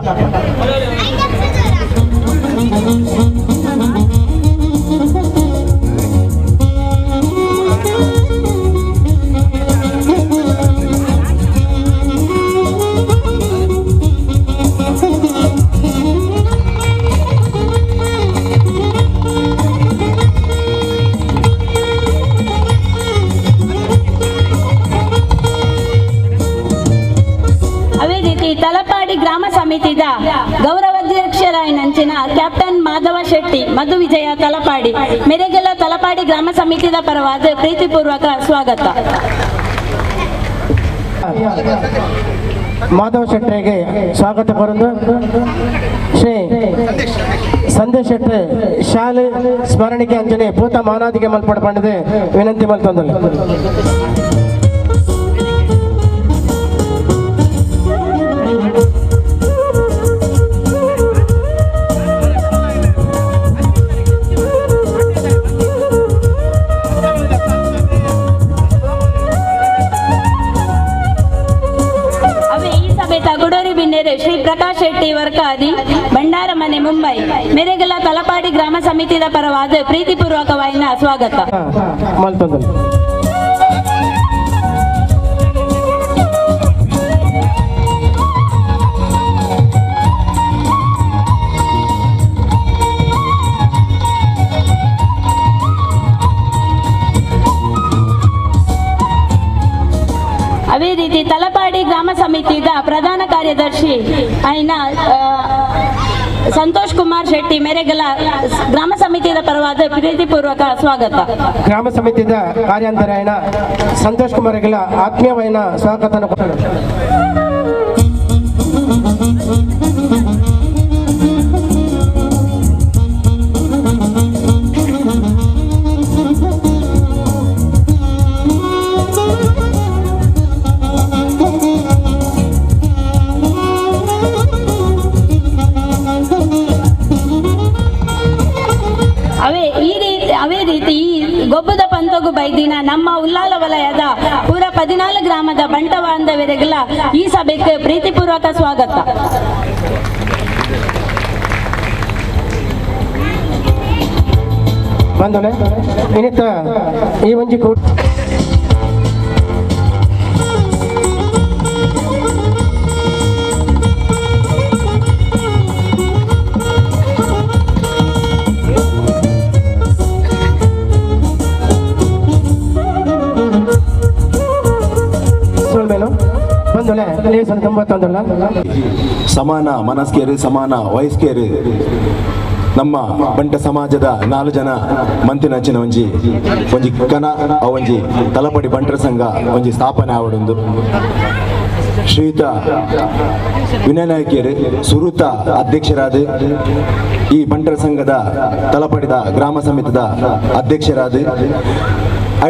ಅದೇ ರೀತಿ ತಲಪಾಡಿ ಗ್ರಾಮ ಸಮಿತಿದ ಗೌರವಾಧ್ಯಕ್ಷರಾಯನಂಚಿನ ಕ್ಯಾಪ್ಟನ್ ಮಾಧವ ಶೆಟ್ಟಿ ಮಧು ವಿಜಯ ತಲಪಾಡಿ ಮೆರೆಗೆಲ್ಲ ತಲಪಾಡಿ ಗ್ರಾಮ ಸಮಿತಿದ ಪರವಾದ ಪ್ರೀತಿಪೂರ್ವಕ ಸ್ವಾಗತ. ಮಾಧವ ಶೆಟ್ಟಿಗೆ ಸ್ವಾಗತ ಕೋರಂದು ಶ್ರೀ ಸಂದೇಶ್ ಶೆಟ್ಟಿ ಶಾಲೆ ಸ್ಮರಣಿಕೆ ಅಂಜನೆ ಭೂತ ಮಾನಾದಿಗೆ ಮಲ್ಪಡ ಪಂಡದೆ ವಿನಂತಿ ಮಲ್ತೊಂದಲ್ಲ. ಗುಡೋರಿ ಬಿನ್ನೇರು ಶ್ರೀ ಪ್ರಕಾಶ್ ಶೆಟ್ಟಿ ವರ್ಕಾದಿ ಭಂಡಾರಮನೆ ಮುಂಬೈ ಮೆರೆಗಲ ತಲಪಾಡಿ ಗ್ರಾಮ ಸಮಿತಿದ ಪರವಾದ ಪ್ರೀತಿಪೂರ್ವಕವಾಯಿನ ಸ್ವಾಗತ. ಅದೇ ರೀತಿ ತಲಪಾಡಿ ಗ್ರಾಮ ಸಮಿತಿದ ಪ್ರಧಾನ ಕಾರ್ಯದರ್ಶಿ ಐನ ಸಂತೋಷ್ ಕುಮಾರ್ ಶೆಟ್ಟಿ ಮೇರೆಗಲ ಗ್ರಾಮ ಸಮಿತಿಯ ಪರವಾದ ಪ್ರೀತಿಪೂರ್ವಕ ಸ್ವಾಗತ. ಗ್ರಾಮ ಸಮಿತಿಯ ಕಾರ್ಯಾಂತರಾಯಣ ಸಂತೋಷ್ ಕುಮಾರ್ ಆತ್ಮೀಯವಾದ ಸ್ವಾಗತ. ಗೊಬ್ಬದ ಪಂತಗು ಬೈದಿನ ನಮ್ಮ ಉಲ್ಲಾಲ ವಲಯದ ಪೂರ 14 ಗ್ರಾಮದ ಬಂಟ ಬಾಂಧವರಿಗೆಲ್ಲ ಈ ಸಭೆಗೆ ಪ್ರೀತಿಪೂರ್ವಕ ಸ್ವಾಗತ. ಬಂದೋಲೆ ಇನ್ನಿತ ಈ ಒಂಜಿ ಕೂಟ ಸಮಾನ ಮನಸ್ಕೇರು ಸಮಾನ ವಯಸ್ಕೇರು ನಮ್ಮ ಬಂಟ ಸಮಾಜದ 4 ಜನ ಮಂತಿನಂಚಿನ ಒಂಜಿ ಒಂಜಿ ಕನ ಒಂಜಿ ತಲಪಡಿ ಬಂಟರ ಸಂಘ ಒಂಜಿ ಸ್ಥಾಪನೆ ಆವಡೊಂದು ಶ್ರೀಯುತ ವಿನಯನಾಯಕಿಯರು ಸುರುತ ಅಧ್ಯಕ್ಷರಾದ ಈ ಬಂಟರ ಸಂಘದ ತಲಪಡಿದ ಗ್ರಾಮ ಸಮಿತಿದ ಅಧ್ಯಕ್ಷರಾದ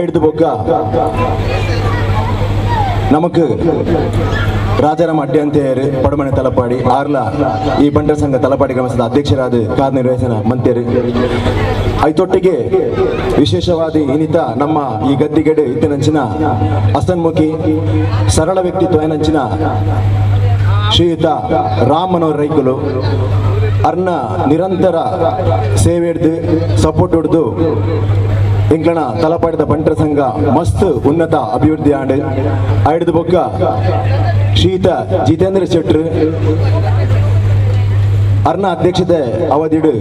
ಐಡ್ದು ಬೊಕ್ಕ ನಮಕ್ ರಾಜಾರಾಮ ಅಡ್ಡೆ ಪಡಮನೆ ತಲಪಾಡಿ ಆರ್ಲ ಈ ಬಂಟರ ಸಂಘ ತಲಪಾಡಿ ಗ್ರಾಮದ ಅಧ್ಯಕ್ಷರಾದ ಕಾರ್ಯನಿರ್ವಹಿಸಿದ ಮಂತ್ಯರು ಐತೊಟ್ಟಿಗೆ ವಿಶೇಷವಾದ ಇನ್ನಿತ ನಮ್ಮ ಈ ಗದ್ದಿಗೆಡೆ ಇತ್ತಿನಂಚಿನ ಅಸನ್ಮುಖಿ ಸರಳ ವ್ಯಕ್ತಿತ್ವ ಏನಂಚಿನ ಶ್ರೀಯುತ ರಾಮ್ ಮನೋಹರ್ ರೈಕುಲು ಅರ್ನ ನಿರಂತರ ಸೇವೆ ಹಿಡ್ದು ಸಪೋರ್ಟ್ ಹಿಡ್ದು ಎಂಕ್ಲನ ತಲಪಾಡಿದ ಬಂಟರ ಸಂಘ ಮಸ್ತ್ ಉನ್ನತ ಅಭಿವೃದ್ಧಿ ಆಂಡ್ ಐಡ್ದು ಬೊಕ್ಕ ಶ್ರೀಯುತ ಜಿತೇಂದ್ರ ಶೆಟ್ರು ಅರ್ನ ಅಧ್ಯಕ್ಷತೆ ಅವಧಿಡು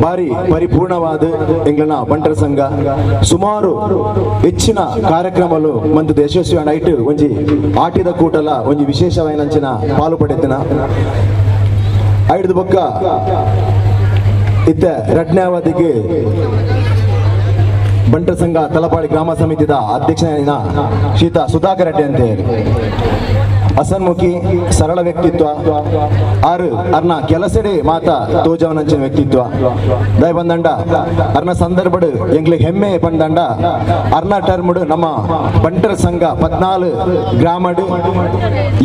ಬಾರಿ ಪರಿಪೂರ್ಣವಾದ ಎಂಗ್ಲನ ಬಂಟರ ಸಂಘ ಸುಮಾರು ಹೆಚ್ಚಿನ ಕಾರ್ಯಕ್ರಮಗಳು ಮಂದದ ಯಶಸ್ವಿ ಐಟ್ ಒಂಜಿ ಆಟಿದ ಕೂಟಲ ಒಂಜಿ ವಿಶೇಷವಾಯಿನಂಚಿನ ಪಾಲು ಪಡೆತಿನ ಐಡ್ದು ಬೊಕ್ಕ ಇತ್ತ ರಡ್ನೇ ಅವಧಿಗೆ ಬಂಟರ ಸಂಘ ತಲಪಾಡಿ ಗ್ರಾಮ ಸಮಿತಿದ ಅಧ್ಯಕ್ಷನ ಶ್ರೀತ ಸುಧಾಕರ್ ರೆಡ್ಡಿ ಅಂತ ಹೇಳಿ ಅಸನ್ಮುಖಿ ಸರಳ ವ್ಯಕ್ತಿತ್ವ ಆರು ಅರ್ನ ಕೆಲಸಡೆ ಮಾತ ತೋಜವನಂಚಿನ ವ್ಯಕ್ತಿತ್ವ ದಯ ಬಂದಂಡ ಅರ್ನ ಸಂದರ್ಭಡು ಎಂಗ್ಲಿಗೆ ಹೆಮ್ಮೆ ಪಂದಂಡ ಅರ್ನ ಟರ್ಮುಡು ನಮ್ಮ ಬಂಟರ ಸಂಘ 14 ಗ್ರಾಮಡು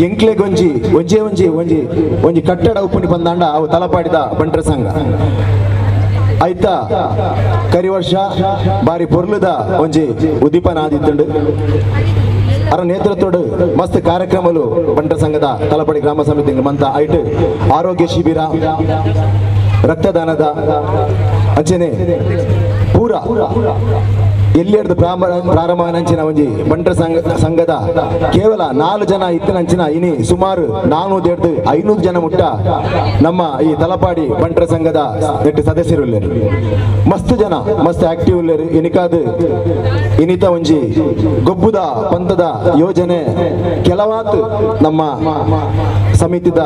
ಎಂಕ್ಲೆಗೊಂಜಿ ಒಂಜೆ ಒಂಜಿ ಒಂಜಿ ಒಂಜಿ ಕಟ್ಟಡ ಉಪ್ಪುನಿ ಬಂದಂಡ ಅವು ತಲಪಾಡಿದ ಬಂಟರ ಸಂಘ ಆಯ್ತಾ ಕರಿ ವರ್ಷ ಬಾರಿ ಪೊರ್ಲುದ ಒಂಜಿ ಉದ್ದೀಪನ ಆದಿತ್ತುಂಡು ಅರ ನೇತೃತ್ವಡು ಮಸ್ತ್ ಕಾರ್ಯಕ್ರಮಲು ಬಂಟರ ಸಂಘದ ತಲಪಾಡಿ ಗ್ರಾಮ ಸಮಿತಿ ಮಂತ ಐಟ್ ಆರೋಗ್ಯ ಶಿಬಿರ ರಕ್ತದಾನದ ಅಂಚನೆ ಪೂರ ಎಲ್ಲಿಯರ್ದು ಪ್ರಾರಂಭ ಅಂಚಿನ ಒಂಜಿ ಬಂಟರ ಸಂಘದ ಕೇವಲ 4 ಜನ ಇತ್ತಿನಂಚಿನ ಇನಿ ಸುಮಾರು 400 500 ಜನ ಮುಟ್ಟ ನಮ್ಮ ಈ ತಲಪಾಡಿ ಬಂಟರ ಸಂಘದ 8 ಸದಸ್ಯರು ಉಲ್ಲೇರು ಮಸ್ತ್ ಜನ ಮಸ್ತ್ ಆಕ್ಟಿವ್ ಉಲ್ಲೇರು ಇನಿಕಾದ ಇನಿತ ಒಂಜಿ ಗೊಬ್ಬುದ ಪಂಥದ ಯೋಜನೆ ಕೆಲವಾತ್ ನಮ್ಮ ಸಮಿತಿದ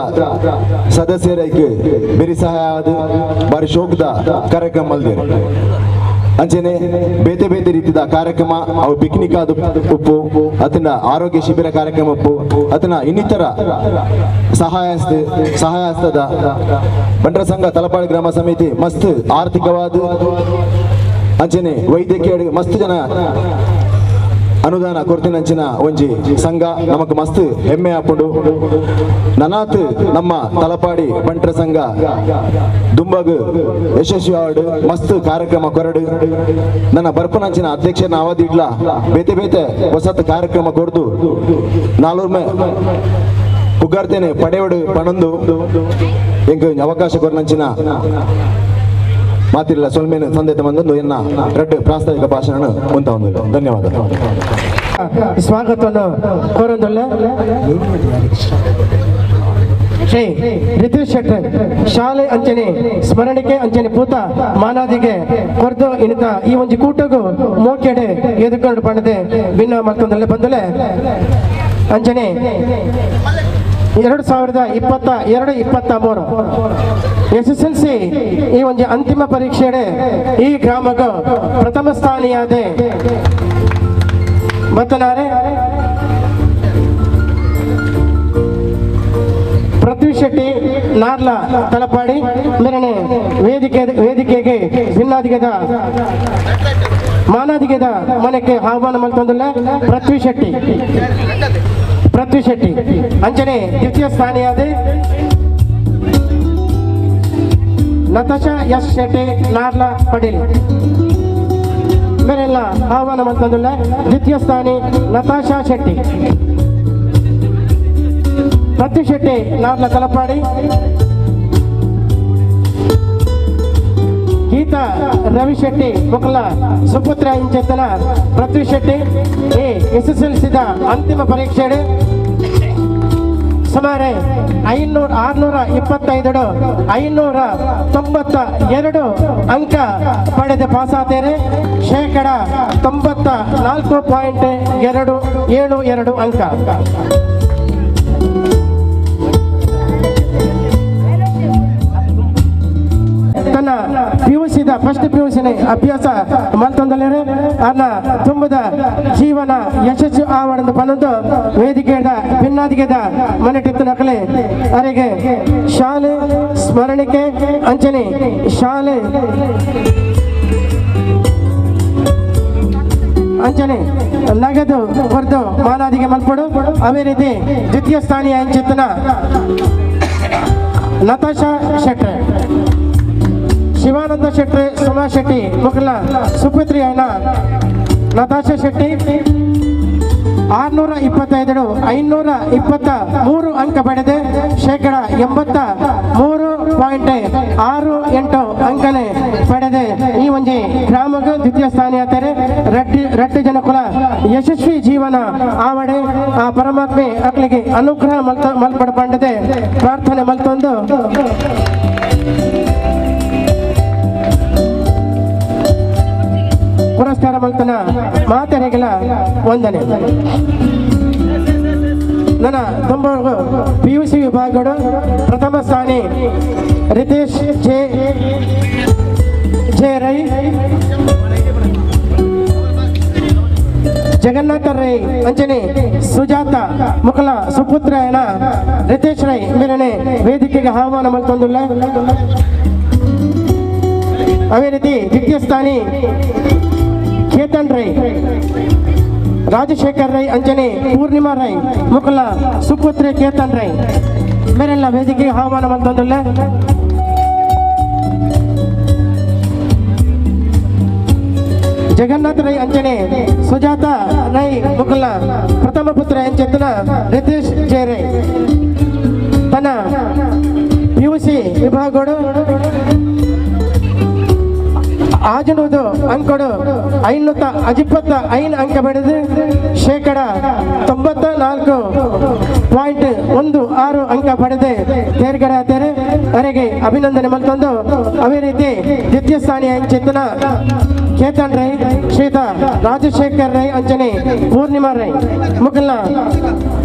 ಸದಸ್ಯರೈಕ್ ಬೆರಿ ಸಹಾಯ ಆದ ಬಾರಿ ಶೋಕದ ಕಾರ್ಯಕ್ರಮ ಅಲ್ದೇರು ಅಂಚನೆ ಬೇತೆ ಬೇತೆ ರೀತಿಯ ಕಾರ್ಯಕ್ರಮ ಅವು ಪಿಕ್ನಿಕ್ ಆದ ಉಪ್ಪು ಅತನ ಆರೋಗ್ಯ ಶಿಬಿರ ಕಾರ್ಯಕ್ರಮ ಉಪ್ಪು ಅತನ ಇನ್ನಿತರ ಸಹಾಯಸ್ತದ ಬಂಟರ ಸಂಘ ತಲಪಾಡಿ ಗ್ರಾಮ ಸಮಿತಿ ಮಸ್ತ್ ಆರ್ಥಿಕವಾದ ಅಂಚನೆ ವೈದ್ಯಕೀಯ ಮಸ್ತ್ ಜನ ಅನುದಾನ ಕೊರತಿನಂಚಿನ ಒಂಜಿ ಸಂಘ ನಮಕ್ ಮಸ್ತ್ ಹೆಮ್ಮೆ ಆಪುಂಡು ನನಾತ್ ನಮ್ಮ ತಲಪಾಡಿ ಬಂಟರ ಸಂಘ ದುಂಬಗ್ ಯಶಸ್ವಿ ಆಡು ಮಸ್ತ್ ಕಾರ್ಯಕ್ರಮ ಕೊರಡು ನನ್ನ ಬರ್ಪನಂಚಿನ ಅಧ್ಯಕ್ಷನ ಅವಧಿ ಇಡ್ಲ ಬೇತೆ ಬೇತೆ ಹೊಸತ್ ಕಾರ್ಯಕ್ರಮ ಕೊಡ್ದು ನಾಲೂರ್ಮೆ ಪುಗಾರ್ತೇನೆ ಪಡೆವಡು ಪಣೊಂದು ಎಂಕ್ ಅವಕಾಶ ಕೊರನಂಚಿನ ಮಾತಿಲ್ಲ ಸೊಲ್ಮೇನು ಸಂದೇತ ಬಂದೊಂದು ಎನ್ನ ರಡ್ಡು ಪ್ರಾಸ್ತಾವಿಕ ಭಾಷಣ ಅಂತ ಒಂದು ಧನ್ಯವಾದ. ಸ್ವಾಗತವನ್ನು ಕೋರೊಂದುಳ್ಳೆ ಶ್ರೀ ರಿತೇಶ್ ಶೆಟ್ಟರ್ ಶಾಲೆ ಅಂಚನೆ ಸ್ಮರಣಿಕೆ ಅಂಚನೆ ಪೂತ ಮಾನಾದಿಗೆ ಕೊರ್ದು ಇನಿತ ಈ ಒಂಜಿ ಕೂಟಗು ಮೋಕೆಡೆ ಎದುಕೊಂಡು ಪಣದೆ ಭಿನ್ನ ಮತ್ತೊಂದಲ್ಲೇ ಬಂದಲೆ ಅಂಚನೆ 2022-23 SSLC ಈ ಒಂಜಿ ಅಂತಿಮ ಪರೀಕ್ಷೆಡೆ ಈ ಗ್ರಾಮಗ ಪ್ರಥಮ ಸ್ಥಾನಿಯಾದೆ ಬತ್ತನಾರೆ ಪೃಥ್ವಿ ಶೆಟ್ಟಿ ನಾರ್ಲ ತಲಪಾಡಿ ಮೇರನೆ ವೇದಿಕೆಗೆ ಭಿನ್ನಾದಿಗೆದ ಮಾನಾದಿಗೆದ ಮನೆಗೆ ಆಹ್ವಾನ ಮಲ್ತೊಂದುಲ್ಲ ಪೃಥ್ವಿ ಶೆಟ್ಟಿ ಅಂಚನೆ ದ್ವಿತೀಯ ಸ್ಥಾನಿಯಾದ ನತಾಶಾ ಎಸ್ ಶೆಟ್ಟಿ ನಾರ್ಲ ಪಡೇಲಿ ಮೇರೆಲ್ಲ ಆಹ್ವಾನ ಮಲ್ತೊಂದುಲ್ಲ. ದ್ವಿತೀಯ ಸ್ಥಾನಿ ನತಾಶಾ ಶೆಟ್ಟಿ, ಪ್ರತಿ ಶೆಟ್ಟಿ ನಾರ್ಲ ತಲಪಾಡಿ, ಗೀತಾ ರವಿ ಶೆಟ್ಟಿ ಮುಕಲ ಸುಪುತ್ರ ಇಂಚೆತ್ತನ ಪೃಥ್ವಿ ಶೆಟ್ಟಿ ಈ ಎಸ್ಎಸ್ಎಲ್ಸಿದ ಅಂತಿಮ ಪರೀಕ್ಷೆ ಸುಮಾರು 625 592 ಅಂಕ ಪಡೆದು ಪಾಸಾತೇರೆ. 94.272 ಅಂಕ. ತನ್ನ ಪಿಯುಸಿದ ಫಸ್ಟ್ ಪಿಯುಸಿನ ಅಭ್ಯಾಸ ಮಲ್ತೊಂದಲೇರೆ ಅನ್ನ ತುಂಬದ ಜೀವನ ಯಶಸ್ಸು ಆವಡಂದು ಪನ್ನೊಂದು ವೇದಿಕೆದ ಭಿನ್ನಾದಿಗೆದ ಮನೆಟಿತ್ತು ನಕಲೆ ಅರೆಗೆ ಶಾಲೆ ಸ್ಮರಣಿಕೆ ಅಂಚನೆ ಶಾಲೆ ಅಂಚನೆ ನಗದು ಹೊರದು ಮಾನಾದಿಗೆ ಮಲ್ಪಡು. ಅದೇ ರೀತಿ ದ್ವಿತೀಯ ಸ್ಥಾನೀಯ ಅಂಚಿತನ ನತಾಶಾ ಶೆಟ್ರೆ, ಶಿವಾನಂದ ಶೆಟ್ಟಿ, ಸುಮಾ ಶೆಟ್ಟಿ ಮುಖಲ ಸುಪುತ್ರಿ అయిన ನತಾಶಾ ಶೆಟ್ಟಿ 625 523 ಅಂಕ ಪಡೆದು 83.68 ಅಂಕನೆ ಪಡೆದು ಈ ಒಂಜಿ ಗ್ರಾಮಕ್ಕೆ ದ್ವಿತೀಯ ಸ್ಥಾನ ಆತಾರೆ. ರಡ್ಡು ಜನಕುಲ ಯಶಸ್ವಿ ಜೀವನ ಆವಡೆ ಆ ಪರಮಾತ್ಮೆ ಅಕ್ಲಿಗೆ ಅನುಗ್ರಹ ಮಲ್ಪಡ ಪಂಡದೆ ಪ್ರಾರ್ಥನೆ ಮಲ್ತೊಂದು ಪುರಸ್ಕಾರ ಮಲ್ತನ ಮಾತೆರೆಗಳ ವಂದನೆ. ನನ್ನ ತುಂಬವರೆಗೂ P U C ವಿಭಾಗಗಳು ಪ್ರಥಮ ಸ್ಥಾನಿ ರಿತೇಶ್ ಜೆ ಜೆ ರೈ, ಜಗನ್ನಾಥ ರೈ ಅಂಚನೆ ಸುಜಾತ ಮುಕಲ ಸುಪುತ್ರ ರಿತೇಶ್ ರೈ ಮೇರನೆ ವೇದಿಕೆಗೆ ಆಹ್ವಾನ ಮಲ್ತೊಂದುಲ್ಲ. ಅದೇ ರೀತಿ ದ್ವಿತೀಯ ಸ್ಥಾನಿ ಚೇತನ್ ರೈ, ರಾಜಶೇಖರ್ ರೈ ಅಂಜನೆ ಪೂರ್ಣಿಮಾ ರೈ ಮುಕಲ ಸುಪುತ್ರಿ ಕೇತನ್ ರೈ ಮೇರೆಲ್ಲ ವೇದಿಕೆಗೆ ಆಹ್ವಾನ ಮಲ್ತೊಂದುಲ್ಲ. ಜಗನ್ನಾಥ ರೈ ಅಂಜನೆ ಸುಜಾತ ರೈ ಮುಕಲ ಪ್ರಥಮ ಪುತ್ರ ಅಂಚೆತ್ತನ ರಿತೇಶ್ ಜೆ ರೈ ತನ್ನ ಪಿಯುಸಿ ವಿಭಾಗಗಳು ಆಜನೂದು ಅಂಕಡು 525 ಅಂಕ ಪಡೆದು 94.16 ಅಂಕ ಪಡೆದು ತೇರ್ಗಡೆ ಆತಾರೆ. ಅವರಿಗೆ ಅಭಿನಂದನೆ ಮಲ್ತೊಂದು. ಅದೇ ರೀತಿ ದ್ವಿತೀಯ ಸ್ಥಾನೀಯ ಚೇತನ ಕೇತನ್ ರೈ, ಶ್ರೀತ ರಾಜಶೇಖರ್ ರೈ ಅಂಜನೆ ಪೂರ್ಣಿಮಾ ರೈ ಮುಕಲ್ನ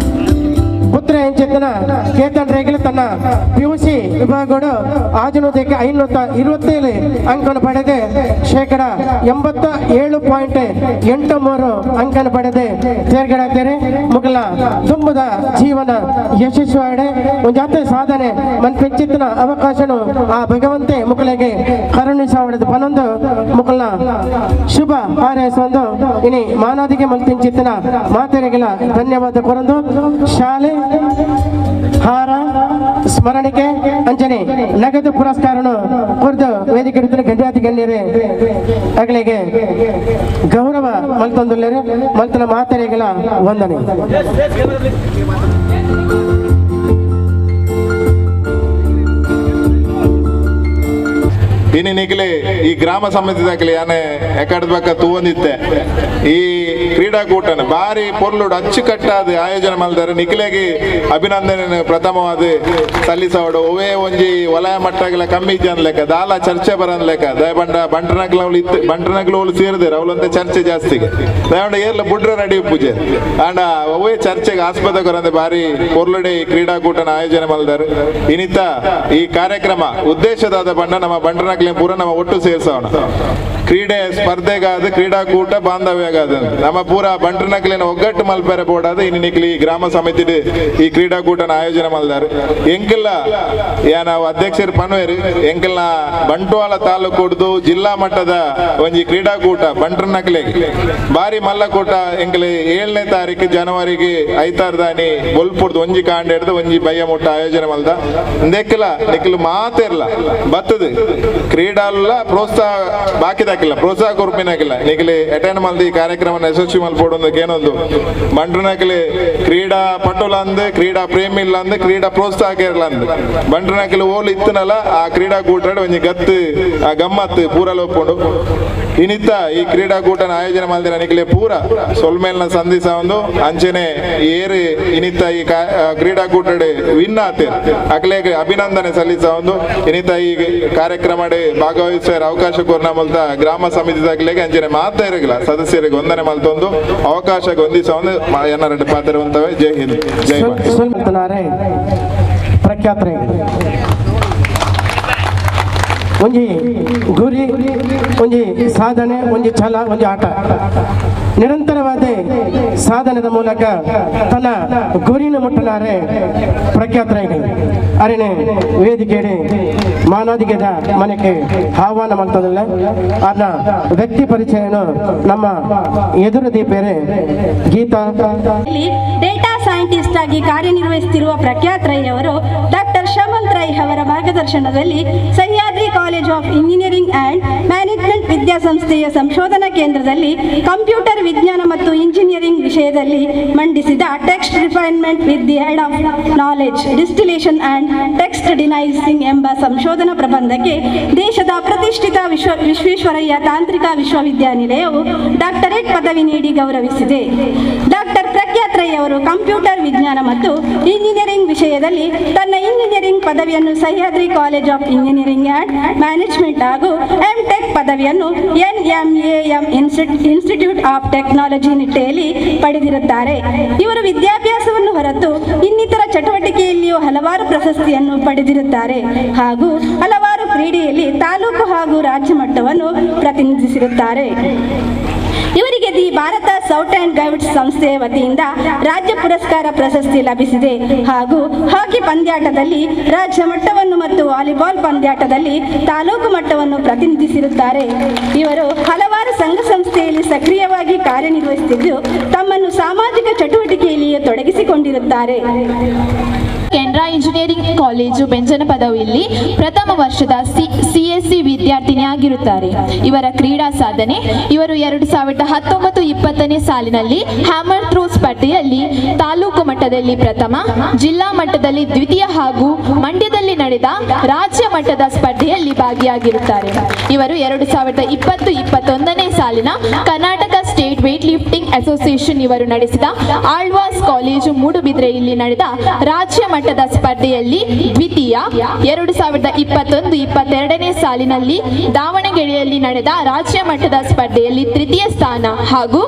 ಪುತ್ರ ಎಂಚೆತ್ತನ ಕೇತನ್ ರೈಗಳು ತನ್ನ ಪಿಯುಸಿ ವಿಭಾಗಗಳು ಆಜನೂದಕ್ಕೆ 527 ಅಂಕವನ್ನು ಪಡೆದು 87.83 ಅಂಕವನ್ನು ಪಡೆದು ತೇರ್ಗಡೆ ಮುಗಲ ತುಂಬದ ಜೀವನ ಯಶಸ್ವಿ ಒಂದು ಜಾತ್ರೆ ಸಾಧನೆ ಮನ್ಪೆಚ್ಚಿತ್ತನ ಅವಕಾಶನು ಆ ಭಗವಂತೆ ಮುಕಲಿಗೆ ಕರುಣಿಸ ಪನ್ನೊಂದು ಮುಕಲ್ನ ಶುಭ ಹಾರೈಸೊಂದು ಇನಿ ಮಾನಾದಿಗೆ ಮಲ್ತಿಂಚಿತ್ತನ ಮಾತೆರೆಗಳ ಧನ್ಯವಾದ ಕೊರಂದು ಶಾಲೆ ಹಾರ ಸ್ಮರಣಿಕೆ ಅಂಜನೆ ನಗದು ಪುರಸ್ಕಾರನು ಕೊರ್ದು ವೇದಿಕೆ ಗಂಡಾತಿ ಗಣ್ಯರೇ ಅಗಳಿಗೆ ಗೌರವ ಮಲ್ತೊಂದುಲ್ಲೇರೆ ಮಲ್ತನ ಮಾತೆರೆಗಳ ವಂದನೆ. ಇನ್ನು ನಿಖಲೆ ಈ ಗ್ರಾಮ ಸಮಿತಿ ಯಾನೆ ಎಕಡ್ಬೇಕ ತೂವಂದಿತ್ತೆ ಈ ಕ್ರೀಡಾಕೂಟನ ಬಾರಿ ಪೊರ್ಲುಡು ಅಚ್ಚುಕಟ್ಟಾದ ಆಯೋಜನೆ ಮಾಡಿದ್ದಾರೆ. ನಿಖಲೆಗೆ ಅಭಿನಂದನೆ ಪ್ರಥಮವಾದ ಸಲ್ಲಿಸೋಡು. ಒವೇ ಒಂಜಿ ವಲಯ ಮಟ್ಟಗಳ ಕಮ್ಮಿ ಲೆಕ್ಕ ದಾಲ ಚರ್ಚೆ ಬರನ್ ಲೆಕ್ಕ ದಯಬಂಡ ಬಂಟನಗ್ಲ ಇತ್ತು ಬಂಟನಗ್ಲ ಅವಳು ಸೇರಿದಾರೆ ಅವಳಂತ ಚರ್ಚೆ ಜಾಸ್ತಿಗೆ ದಯಬಂಡ ಏರ್ಲ ಬುಡ್ರ ನಡಿ ಪೂಜೆ ಅಂಡ ಒವೇ ಚರ್ಚೆಗೆ ಆಸ್ಪದ ಕೊರಂದೆ ಬಾರಿ ಪೊರ್ಲುಡೆ ಈ ಕ್ರೀಡಾಕೂಟನ ಆಯೋಜನೆ ಮಾಡಿದ್ದಾರೆ. ಇನ್ನಿತ ಈ ಕಾರ್ಯಕ್ರಮ ಉದ್ದೇಶದಾದ ಬಂಡ ನಮ್ಮ ಬಂಟನಗ್ಲ ಪೂರ ನಮ್ಮ ಒಟ್ಟು ಸೇರ್ಸೋಣ ಕ್ರೀಡೆ ಸ್ಪರ್ಧೆಗಾದ ಕ್ರೀಡಾಕೂಟ ಬಾಂಧವ್ಯಗಾದ ನಮ್ಮ ಪೂರ ಬಂಟನಕ್ಲಿನ ಒಗ್ಗಟ್ಟು ಮಲ್ಪೆರೆ ಬೋಡಾದ ಇನ್ನು ನಿಕ್ಲಿ ಈ ಗ್ರಾಮ ಸಮಿತಿ ಈ ಕ್ರೀಡಾಕೂಟನ ಆಯೋಜನೆ ಮಾಡಿದಾರೆ. ಎಂಕೆಲ್ಲ ನಾವು ಅಧ್ಯಕ್ಷರು ಪನ್ವೇರು ಎಂಕೆಲ್ಲ ಬಂಟ್ವಾಳ ತಾಲೂಕುಡ್ದು ಜಿಲ್ಲಾ ಮಟ್ಟದ ಒಂಜಿ ಕ್ರೀಡಾಕೂಟ ಬಂಟನಕ್ಲಿಗೆ ಬಾರಿ ಮಲ್ಲಕೂಟ ಎಂಕಲಿ 7ನೇ ತಾರೀಕು ಜನವರಿಗೆ ಐತಾರದಾನಿ ಬೊಲ್ಪುಡ್ದು ಒಂಜಿ ಕಾಂಡ ಹಿಡ್ದು ಒಂಜಿ ಬಯ್ಯ ಮುಟ್ಟ ಆಯೋಜನೆ ಮಲ್ದ ಇಂದೆಕ್ಕಿಲ್ಲ ನಿಕ್ಲು ಮಾತಿರ್ಲ ಬತ್ತದು ಕ್ರೀಡಾಲ ಪ್ರೋತ್ಸಾಹ ಬಾಕಿದ ಮಲ್ಪಿನಕಿಲ್ಲ, ಪ್ರೋತ್ಸಾಹ ಕೊರ್ಪಿನಕಿಲ್ಲ. ನಿಗಲಿ ಅಟೆಂಡ್ ಮಲ್ದಿ ಈ ಕಾರ್ಯಕ್ರಮ ಯಶಸ್ವಿ ಮಲ್ಪೊಡು ಏನೊಂದು ಬಂಟ್ರನಕಲಿ ಕ್ರೀಡಾ ಪಟುಲ ಅಂದ್, ಕ್ರೀಡಾ ಪ್ರೇಮಿ ಇಲ್ಲ ಅಂದ್, ಕ್ರೀಡಾ ಪ್ರೋತ್ಸಾಹಕ ಇರಲ್ಲ ಅಂದ್. ಬಂಟ್ರನಕಲಿ ಓಲು ಇತ್ತನಲ್ಲ ಆ ಕ್ರೀಡಾಕೂಟ ಒಂಜಿ ಗತ್ತು ಆ ಗಮ್ಮತ್ ಪೂರ ಲೋಪುಂಡು. ಇನಿತ ಈ ಕ್ರೀಡಾಕೂಟನ ಆಯೋಜನೆ ಮಲ್ದಿನ ನಿಕಲೆ ಪೂರ ಸೊಲ್ಮೇಲ್ನ ಸಂಧಿಸ ಒಂದು ಅಂಚನೆ ಏರು ಇನಿತ ಈ ಕ್ರೀಡಾಕೂಟಡೆ ವಿನ್ ಆತೆ ಅಕ್ಲೆಗ್ ಅಭಿನಂದನೆ ಸಲ್ಲಿಸ ಒಂದು ಇನಿತ ಈ ಕಾರ್ಯಕ್ರಮಡೆ ಭಾಗವಹಿಸುವ ಅವಕಾಶ ಕೋರ್ನ ಮಲ್ತ ಗ್ರಾಮ ಸಮಿತಿದಾಗಲೆಗೆ ಅಂಚನೆ ಮಾತಾ ಇರಗಿಲ್ಲ ಸದಸ್ಯರಿಗೆ ವಂದನೆ ಮಲ್ತೊಂದು ಅವಕಾಶ ಹೊಂದಿಸ ಒಂದು ಎನ್ನ ಪಾತ್ರ. ಜೈ ಹಿಂದ್, ಜೈ ಪ್ರಖ್ಯಾತರೆ. ಒಂಜಿ ಗುರಿ, ಒಂಜಿ ಸಾಧನೆ, ಒಂಜಿ ಛಲ, ಒಂಜಿ ಆಟ, ನಿರಂತರವಾದ ಸಾಧನದ ಮೂಲಕ ತನ್ನ ಗುರಿನ ಮುಟ್ಟಲಾರೆ ಪ್ರಖ್ಯಾತರಾಗಿ ಅರಿಣೆ ವೇದಿಕೆಡೆ ಮಾನಾದಿಗೆದ ಮನೆಗೆ ಆಹ್ವಾನ ಮಾಡ್ತದಲ್ಲ. ಅದನ್ನ ವ್ಯಕ್ತಿ ಪರಿಚಯನು ನಮ್ಮ ಎದುರು ದೀಪೇರೆ ಗೀತಾ. ಡೇಟಾ ಸೈಂಟಿಸ್ಟ್ ಆಗಿ ಕಾರ್ಯನಿರ್ವಹಿಸುತ್ತಿರುವ ಪ್ರಖ್ಯಾತ್ ರೈ ಅವರು ಡಾಕ್ಟರ್ ಶಮಂತ್ ರೈ ಅವರ ಮಾರ್ಗದರ್ಶನದಲ್ಲಿ Sahyadri college of engineering and management ವಿದ್ಯಾಸಂಸ್ಥೆಯ ಸಂಶೋಧನಾ ಕೇಂದ್ರದಲ್ಲಿ ಕಂಪ್ಯೂಟರ್ ವಿಜ್ಞಾನ ಮತ್ತು ಇಂಜಿನಿಯರಿಂಗ್ ವಿಷಯದಲ್ಲಿ ಮಂಡಿಸಿದ text refinement with the head of knowledge distillation and text denoising ಎಂಬ ಸಂಶೋಧನಾ ಪ್ರಬಂಧಕ್ಕೆ ದೇಶದ ಪ್ರತಿಷ್ಠಿತ ವಿಶ್ವೇಶ್ವರಯ್ಯ ತಾಂತ್ರಿಕ ವಿಶ್ವವಿದ್ಯಾನಿಲಯವು ಡಾಕ್ಟರೇಟ್ ಪದವಿ ನೀಡಿ ಗೌರವಿಸಿದೆ. ಡಾಕ್ಟರ್ ಪ್ರಖ್ಯಾತ್ ರೈ ಅವರು ಕಂಪ್ಯೂಟರ್ ವಿಜ್ಞಾನ ಮತ್ತು ಇಂಜಿನಿಯರಿಂಗ್ ವಿಷಯದಲ್ಲಿ ತನ್ನ ಇಂಜಿನಿಯರಿಂಗ್ ಪದವಿಯನ್ನು Sahyadri college of engineering and management ಹಾಗೂ ಎಂ.ಟೆಕ್ ಪದವಿಯನ್ನು NMAM institute of technology ನಿಟ್ಟೆಯಲ್ಲಿ ಪಡೆದಿರುತ್ತಾರೆ. ಇವರು ವಿದ್ಯಾಭ್ಯಾಸವನ್ನು ಹೊರತು ಇನ್ನಿತರ ಚಟುವಟಿಕೆಯಲ್ಲಿಯೂ ಹಲವಾರು ಪ್ರಶಸ್ತಿಯನ್ನು ಪಡೆದಿರುತ್ತಾರೆ ಹಾಗೂ ಹಲವಾರು ಕ್ರೀಡೆಯಲ್ಲಿ ತಾಲೂಕು ಹಾಗೂ ರಾಜ್ಯ ಮಟ್ಟವನ್ನು ಪ್ರತಿನಿಧಿಸಿರುತ್ತಾರೆ. ಇವರಿಗೆ the Bharat scout and guides ಸಂಸ್ಥೆಯ ವತಿಯಿಂದ ರಾಜ್ಯ ಪುರಸ್ಕಾರ ಪ್ರಶಸ್ತಿ ಲಭಿಸಿದೆ ಹಾಗೂ ಹಾಕಿ ಪಂದ್ಯಾಟದಲ್ಲಿ ರಾಜ್ಯ ಮಟ್ಟವನ್ನು ಮತ್ತು ವಾಲಿಬಾಲ್ ಪಂದ್ಯಾಟದಲ್ಲಿ ತಾಲೂಕು ಮಟ್ಟವನ್ನು ಪ್ರತಿನಿಧಿಸಿರುತ್ತಾರೆ. ಇವರು ಹಲವಾರು ಸಂಘ ಸಂಸ್ಥೆಯಲ್ಲಿ ಸಕ್ರಿಯವಾಗಿ ಕಾರ್ಯನಿರ್ವಹಿಸುತ್ತಿದ್ದು ತಮ್ಮನ್ನು ಸಾಮಾಜಿಕ ಚಟುವಟಿಕೆಯಲ್ಲಿಯೂ ತೊಡಗಿಸಿಕೊಂಡಿರುತ್ತಾರೆ. ಕೆನರಾ ಇಂಜಿನಿಯರಿಂಗ್ ಕಾಲೇಜು ಬೆಂಜನಪದವು ಇಲ್ಲಿ ಪ್ರಥಮ ವರ್ಷದ CSC ವಿದ್ಯಾರ್ಥಿನಿಯಾಗಿರುತ್ತಾರೆ. ಇವರ ಕ್ರೀಡಾ ಸಾಧನೆ: ಇವರು 2019-20 ಸಾಲಿನಲ್ಲಿ ಹ್ಯಾಮರ್ ಥ್ರೋ ಸ್ಪರ್ಧೆಯಲ್ಲಿ ತಾಲೂಕು ಮಟ್ಟದಲ್ಲಿ ಪ್ರಥಮ, ಜಿಲ್ಲಾ ಮಟ್ಟದಲ್ಲಿ ದ್ವಿತೀಯ ಹಾಗೂ ಮಂಡ್ಯದಲ್ಲಿ ನಡೆದ ರಾಜ್ಯ ಮಟ್ಟದ ಸ್ಪರ್ಧೆಯಲ್ಲಿ ಭಾಗಿಯಾಗಿರುತ್ತಾರೆ. ಇವರು 2020-21 ಸಾಲಿನ Karnataka state weight lifting association ಇವರು ನಡೆಸಿದ ಆಳ್ವಾಸ್ ಕಾಲೇಜು ಮೂಡುಬಿದ್ರೆಯಲ್ಲಿ ನಡೆದ ರಾಜ್ಯ ಮಟ್ಟದ ಸ್ಪರ್ಧೆಯಲ್ಲಿ ದ್ವಿತೀಯ, 2021-22 ಸಾಲಿನಲ್ಲಿ ದಾವಣಗೆರೆಯಲ್ಲಿ ನಡೆದ ರಾಜ್ಯ ಮಟ್ಟದ ಸ್ಪರ್ಧೆಯಲ್ಲಿ ತೃತೀಯ ಸ್ಥಾನ ಹಾಗೂ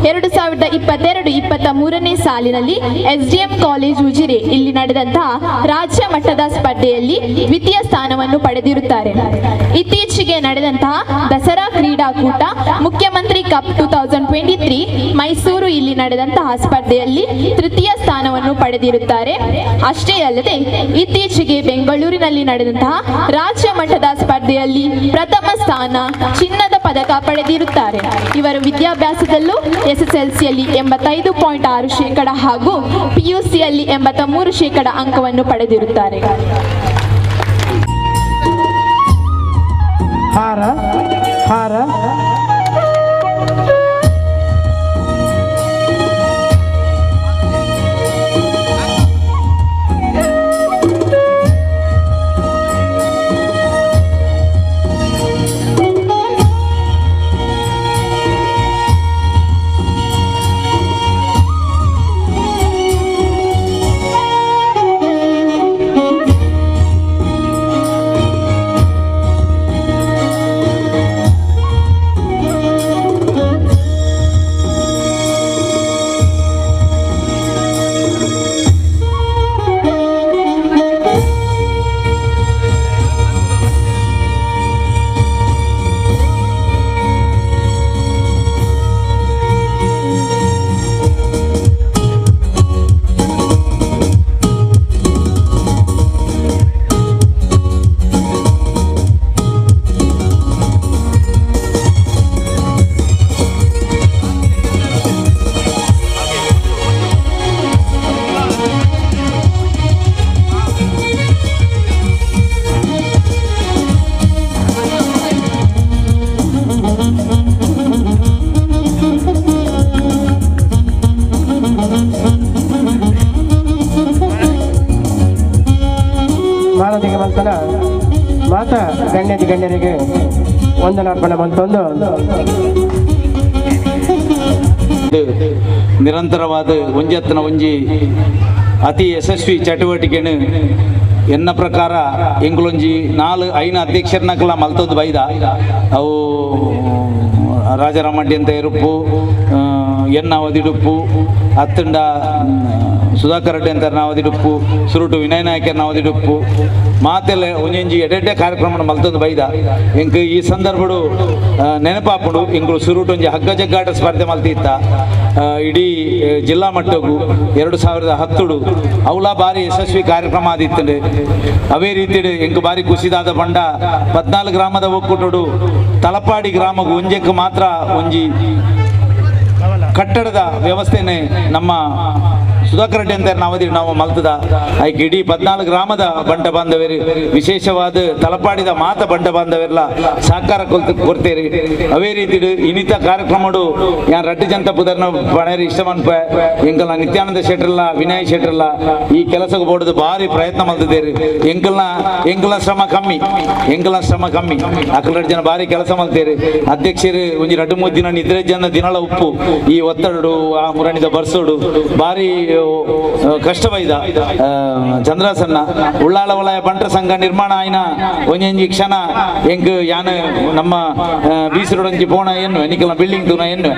2022-23 ಸಾಲಿನಲ್ಲಿ SDM college Ujire ಇಲ್ಲಿ ನಡೆದಂತಹ ರಾಜ್ಯ ಮಟ್ಟದ ಸ್ಪರ್ಧೆಯಲ್ಲಿ ದ್ವಿತೀಯ ಸ್ಥಾನವನ್ನು ಪಡೆದಿರುತ್ತಾರೆ. ಇತ್ತೀಚೆಗೆ ನಡೆದಂತಹ ದಸರಾ ಕ್ರೀಡಾಕೂಟ ಮುಖ್ಯಮಂತ್ರಿ ಕಪ್ 2023 ಮೈಸೂರು ಇಲ್ಲಿ ನಡೆದಂತಹ ಸ್ಪರ್ಧೆಯಲ್ಲಿ ತೃತೀಯ ಸ್ಥಾನವನ್ನು ಪಡೆದಿರುತ್ತಾರೆ. ಅಷ್ಟೇ ಅಲ್ಲದೆ ಇತ್ತೀಚೆಗೆ ಬೆಂಗಳೂರಿನಲ್ಲಿ ನಡೆದಂತಹ ರಾಜ್ಯ ಮಟ್ಟದ ಸ್ಪರ್ಧೆಯಲ್ಲಿ ಪ್ರಥಮ ಸ್ಥಾನ, ಚಿನ್ನದ ಪದಕ ಪಡೆದಿರುತ್ತಾರೆ. ಇವರು ವಿದ್ಯಾಭ್ಯಾಸದಲ್ಲೂ SSLCಯಲ್ಲಿ 85.6% ಹಾಗೂ PUCಯಲ್ಲಿ 83% ಅಂಕವನ್ನು ಪಡೆದಿರುತ್ತಾರೆ. ಹಾರ ಹಾರ ವಂದನಾರ್ಪಣೆ ಮಂತೊಂದು ನಿರಂತರವಾದ ಒಂಜತ್ನ ಒಂಜಿ ಅತಿ ಯಶಸ್ವಿ ಚಟುವಟಿಕೆನು ಎನ್ನ ಪ್ರಕಾರ ಎಂಗುಲೊಂಜಿ 4 5 ಅಧ್ಯಕ್ಷರನ್ನಕಲ ಮಲ್ತೊಂದು ಬೈದ ಅವು ರಾಜಾರಾಮಡ್ಡಿ ಅಂತ ಇರುಪ್ಪು ಎನ್ನ ಅವಧಿಡುಪ್ಪು ಅತ್ತಂಡ ಸುಧಾಕರ್ ರೆಡ್ಡಿ ಅಂತ ನಾವದಿಡುಪ್ಪು ಸುರುಟು ವಿನಯ ನಾಯಕರ್ ನಾವದಿಡುಪ್ಪು ಮಾತೆಲ್ಲ ಒಂಜೊಂಜಿ ಎಡೆಡ್ಡೆ ಕಾರ್ಯಕ್ರಮ ಮಲ್ತೊಂದು ಬೈದ ಎಂಕ್ ಈ ಸಂದರ್ಭಡು ನೆನಪಾಪುಡು ಎಂಕುಲು ಸುರುಟು ಒಂಜಿ ಹಗ್ಗ ಜಗ್ಗಾಟ ಸ್ಪರ್ಧೆ ಮಲ್ತಿತ್ತ ಇಡೀ ಜಿಲ್ಲಾ ಮಟ್ಟಕ್ಕೂ 2010 ಅವಲ ಬಾರಿ ಯಶಸ್ವಿ ಕಾರ್ಯಕ್ರಮ ಆದಿತ್ತಂಡು. ಅವೇ ರೀತಿಡು ಎಂಕ್ ಬಾರಿ ಖುಷಿದಾದ ಬಂಡ 14 ಗ್ರಾಮದ ಒಕ್ಕೂಟಡು ತಲಪಾಡಿ ಗ್ರಾಮకు ಒಂಜಕ್ಕೆ ಮಾತ್ರ ಒಂಜಿ ಕಟ್ಟಡದ ವ್ಯವಸ್ಥೆನೆ ನಮ್ಮ ಸುಧಾಕರ್ ರೆಡ್ಡಿ ಅಂತ ನಾವದಿ ನಾವು ಮಲ್ತದ ಐಕ್ ಇಡೀ 14 ಗ್ರಾಮದ ಬಂಟ ಬಾಂಧವರು ವಿಶೇಷವಾದ ತಲಪಾಡಿದ ಮಾತ ಬಂಟ ಬಾಂಧವರೆಲ್ಲ ಸಹಕಾರ ಕೊಡ್ತೇರಿ. ಅವೇ ರೀತಿ ಇನ್ನಿತ ಕಾರ್ಯಕ್ರಮಡು ಯಾನ್ ರಡ್ಡು ಜಂತ ಪುದರ್ನ ಪಣೇರಿ ಇಷ್ಟ ಮನ್ಪ ಎಂಕಲ್ನ ನಿತ್ಯಾನಂದ ಶೆಟ್ರಲ್ಲ ವಿನಯ್ ಶೆಟ್ರಲ್ಲ ಈ ಕೆಲಸಕ್ಕೆ ಬೋಡದು ಭಾರಿ ಪ್ರಯತ್ನ ಮಲ್ತಿದ್ದೇರಿ. ಎಂಕಲ್ನ ಶ್ರಮ ಕಮ್ಮಿ, ಎಂಕಲ್ನ ಶ್ರಮ ಕಮ್ಮಿ, ಅಕಲ್ ರಡ್ಡು ಜನ ಭಾರಿ ಕೆಲಸ ಮಲ್ತೇರಿ. ಅಧ್ಯಕ್ಷರು ಒಂಜಿ ರಡ್ಡು ಮೂರು ದಿನ ನಿದ್ರೆ ಜನ ದಿನಳ ಉಪ್ಪು ಈ ಒತ್ತಡು ಆ ಮುರಣಿದ ಬರ್ಸೋಡು ಭಾರಿ ಕಷ್ಟವೈದ ಚಂದ್ರಾಸನ್ನ ಉಳ್ಳಾಳ ವಲಯ ಬಂಟರ ಸಂಘ ನಿರ್ಮಾಣ ಆಯ್ನ ಒಂಜೊಂಜಿ ಕ್ಷಣ ಎಂಕ್ ಯಾನ್ ನಮ್ಮ ಬೀಸರೊಡಂಜಿ ಪೋಣ ಎನ್ನು ನಿಕಲ್ನ ಬಿಲ್ಡಿಂಗ್ ತೂನ ಎನ್ನು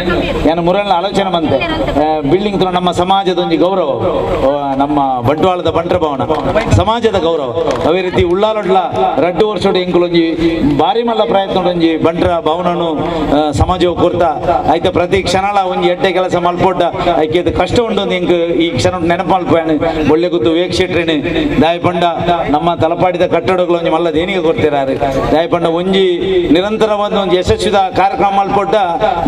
ಯಾನು ಮುರಳ್ನ ಆಲೋಚನೆ ಬಂತೆ ಬಿಲ್ಡಿಂಗ್ ತೂನ ನಮ್ಮ ಸಮಾಜದ ಒಂಜಿ ಗೌರವ, ನಮ್ಮ ಬಂಟ್ವಾಳದ ಬಂಟರ ಭವನ ಸಮಾಜದ ಗೌರವ. ಅದೇ ರೀತಿ ಉಳ್ಳಾಲೊಡ್ಲ ರಡ್ಡು ವರ್ಷೋಡು ಎಂಕುಲೊಂಜಿ ಭಾರಿ ಮಲ್ಲ ಪ್ರಯತ್ನ ಒಂಜಿ ಬಂಟರ ಭವನನು ಸಮಾಜವು ಕೊರ್ತ ಆಯ್ತ ಪ್ರತಿ ಕ್ಷಣಲ ಒಂಜಿ ಎಡ್ಡೆ ಕೆಲಸ ಮಲ್ಪೊಡ್ಡ ಐಕೆ ಕಷ್ಟ ಉಂಟು ಎಂಕ್ ಈ ಕ್ಷಣ ನೆನಪು ಮಲ್ಪೇನೆ. ಒಳ್ಳೆ ಗುತ್ತು ವೇಕ್ ಶೆಟ್ರಿನಿ ದಾಯಪಂಡ ನಮ್ಮ ತಲಪಾಡಿದ ಕಟ್ಟಡಗಳು ಒಂಜಿ ಮಲ್ಲ ದೇಣಿಗೆ ಕೊಡ್ತಿರಾರು. ದಾಯಪಂಡ ಒಂಜಿ ನಿರಂತರವಾದ ಒಂಜಿ ಯಶಸ್ವಿದ ಕಾರ್ಯಕ್ರಮ ಮಲ್ಪೊಡ್ಡ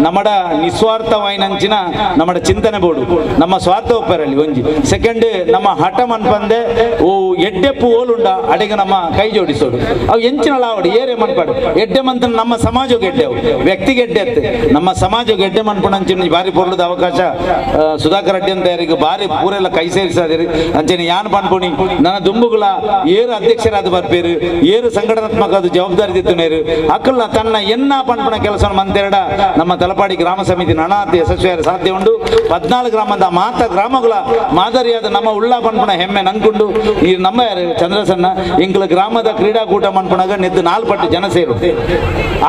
ನಮ್ಮಡ ನಿಸ್ವಾರ್ಥವಾಯಿನಂಚಿನ ನಮ್ಮಡ ಚಿಂತನೆ ಬೋಡು ನಮ್ಮ ಸ್ವಾರ್ಥ ಒಪ್ಪರಲ್ಲಿ ಒಂಜಿ ಸೆಕೆಂಡ್ ನಮ್ಮ ಹಠ ಮನ್ಪಂದೆ ಓ ಎಡ್ಡೆಪ್ಪು ಓಲುಂಡ ಅಡೆಗೆ ನಮ್ಮ ಕೈ ಜೋಡಿಸೋಡು ಅವು ಎಂಚಿನ ಲಾವಡು ಏರೆ ಮನ್ಪಾಡು ಎಡ್ಡೆ ಮಂತನ ನಮ್ಮ ಸಮಾಜಕ್ಕೆ ಎಡ್ಡೆವು ವ್ಯಕ್ತಿಗೆ ಎಡ್ಡೆ ಅತ್ತೆ ನಮ್ಮ ಸಮಾಜಕ್ಕೆ ಎಡ್ಡೆ ಮನ್ಪಣಂಚಿನ ಭಾರಿ ಪೊರ್ಲದ ಅವಕಾಶ ಸುಧಾಕರ್ ರೆಡ್ಡಿ ಅಂತ ಯಾರಿಗೆ ಭಾರಿ ಪೂರೆಲ್ಲ ಕೈ ಸೇರಿಸಾದಿರಿ. ಅಂಚನೆ ಯಾನ್ ಪನ್ಪುಣಿ ನನ್ನ ದುಂಬುಗಳ ಏರು ಅಧ್ಯಕ್ಷರಾದ ಬರ್ಪೇರು ಏರು ಸಂಘಟನಾತ್ಮಕ ಅದು ಜವಾಬ್ದಾರಿ ತಿತ್ತುನೇರು ಅಕ್ಕಲ್ನ ತನ್ನ ಎನ್ನ ಪನ್ಪುಣ ಕೆಲಸ ಮಂತೆರಡ ನಮ್ಮ ತಲಪಾಡಿ ಗ್ರಾಮ ಸಮಿತಿ ನನಾತಿ ಯಶಸ್ವಿಯಾರ ಸಾಧ್ಯ ಉಂಡು. 14 ಗ್ರಾಮದ ಮಾತ ಗ್ರಾಮಗಳ ಮಾದರಿಯಾದ ನಮ್ಮ ಉಳ್ಳ ಪನ್ಪುಣ ಹೆಮ್ಮೆ ನಂಕುಂಡು. ಈ ನಮ್ಮ ಯಾರು ಚಂದ್ರಸನ್ನ ಎಂಕಲ ಗ್ರಾಮದ ಕ್ರೀಡಾಕೂಟ ಮನ್ಪುಣಗ ನೆದ್ದು 4 ಪಟ್ಟು ಜನ ಸೇರು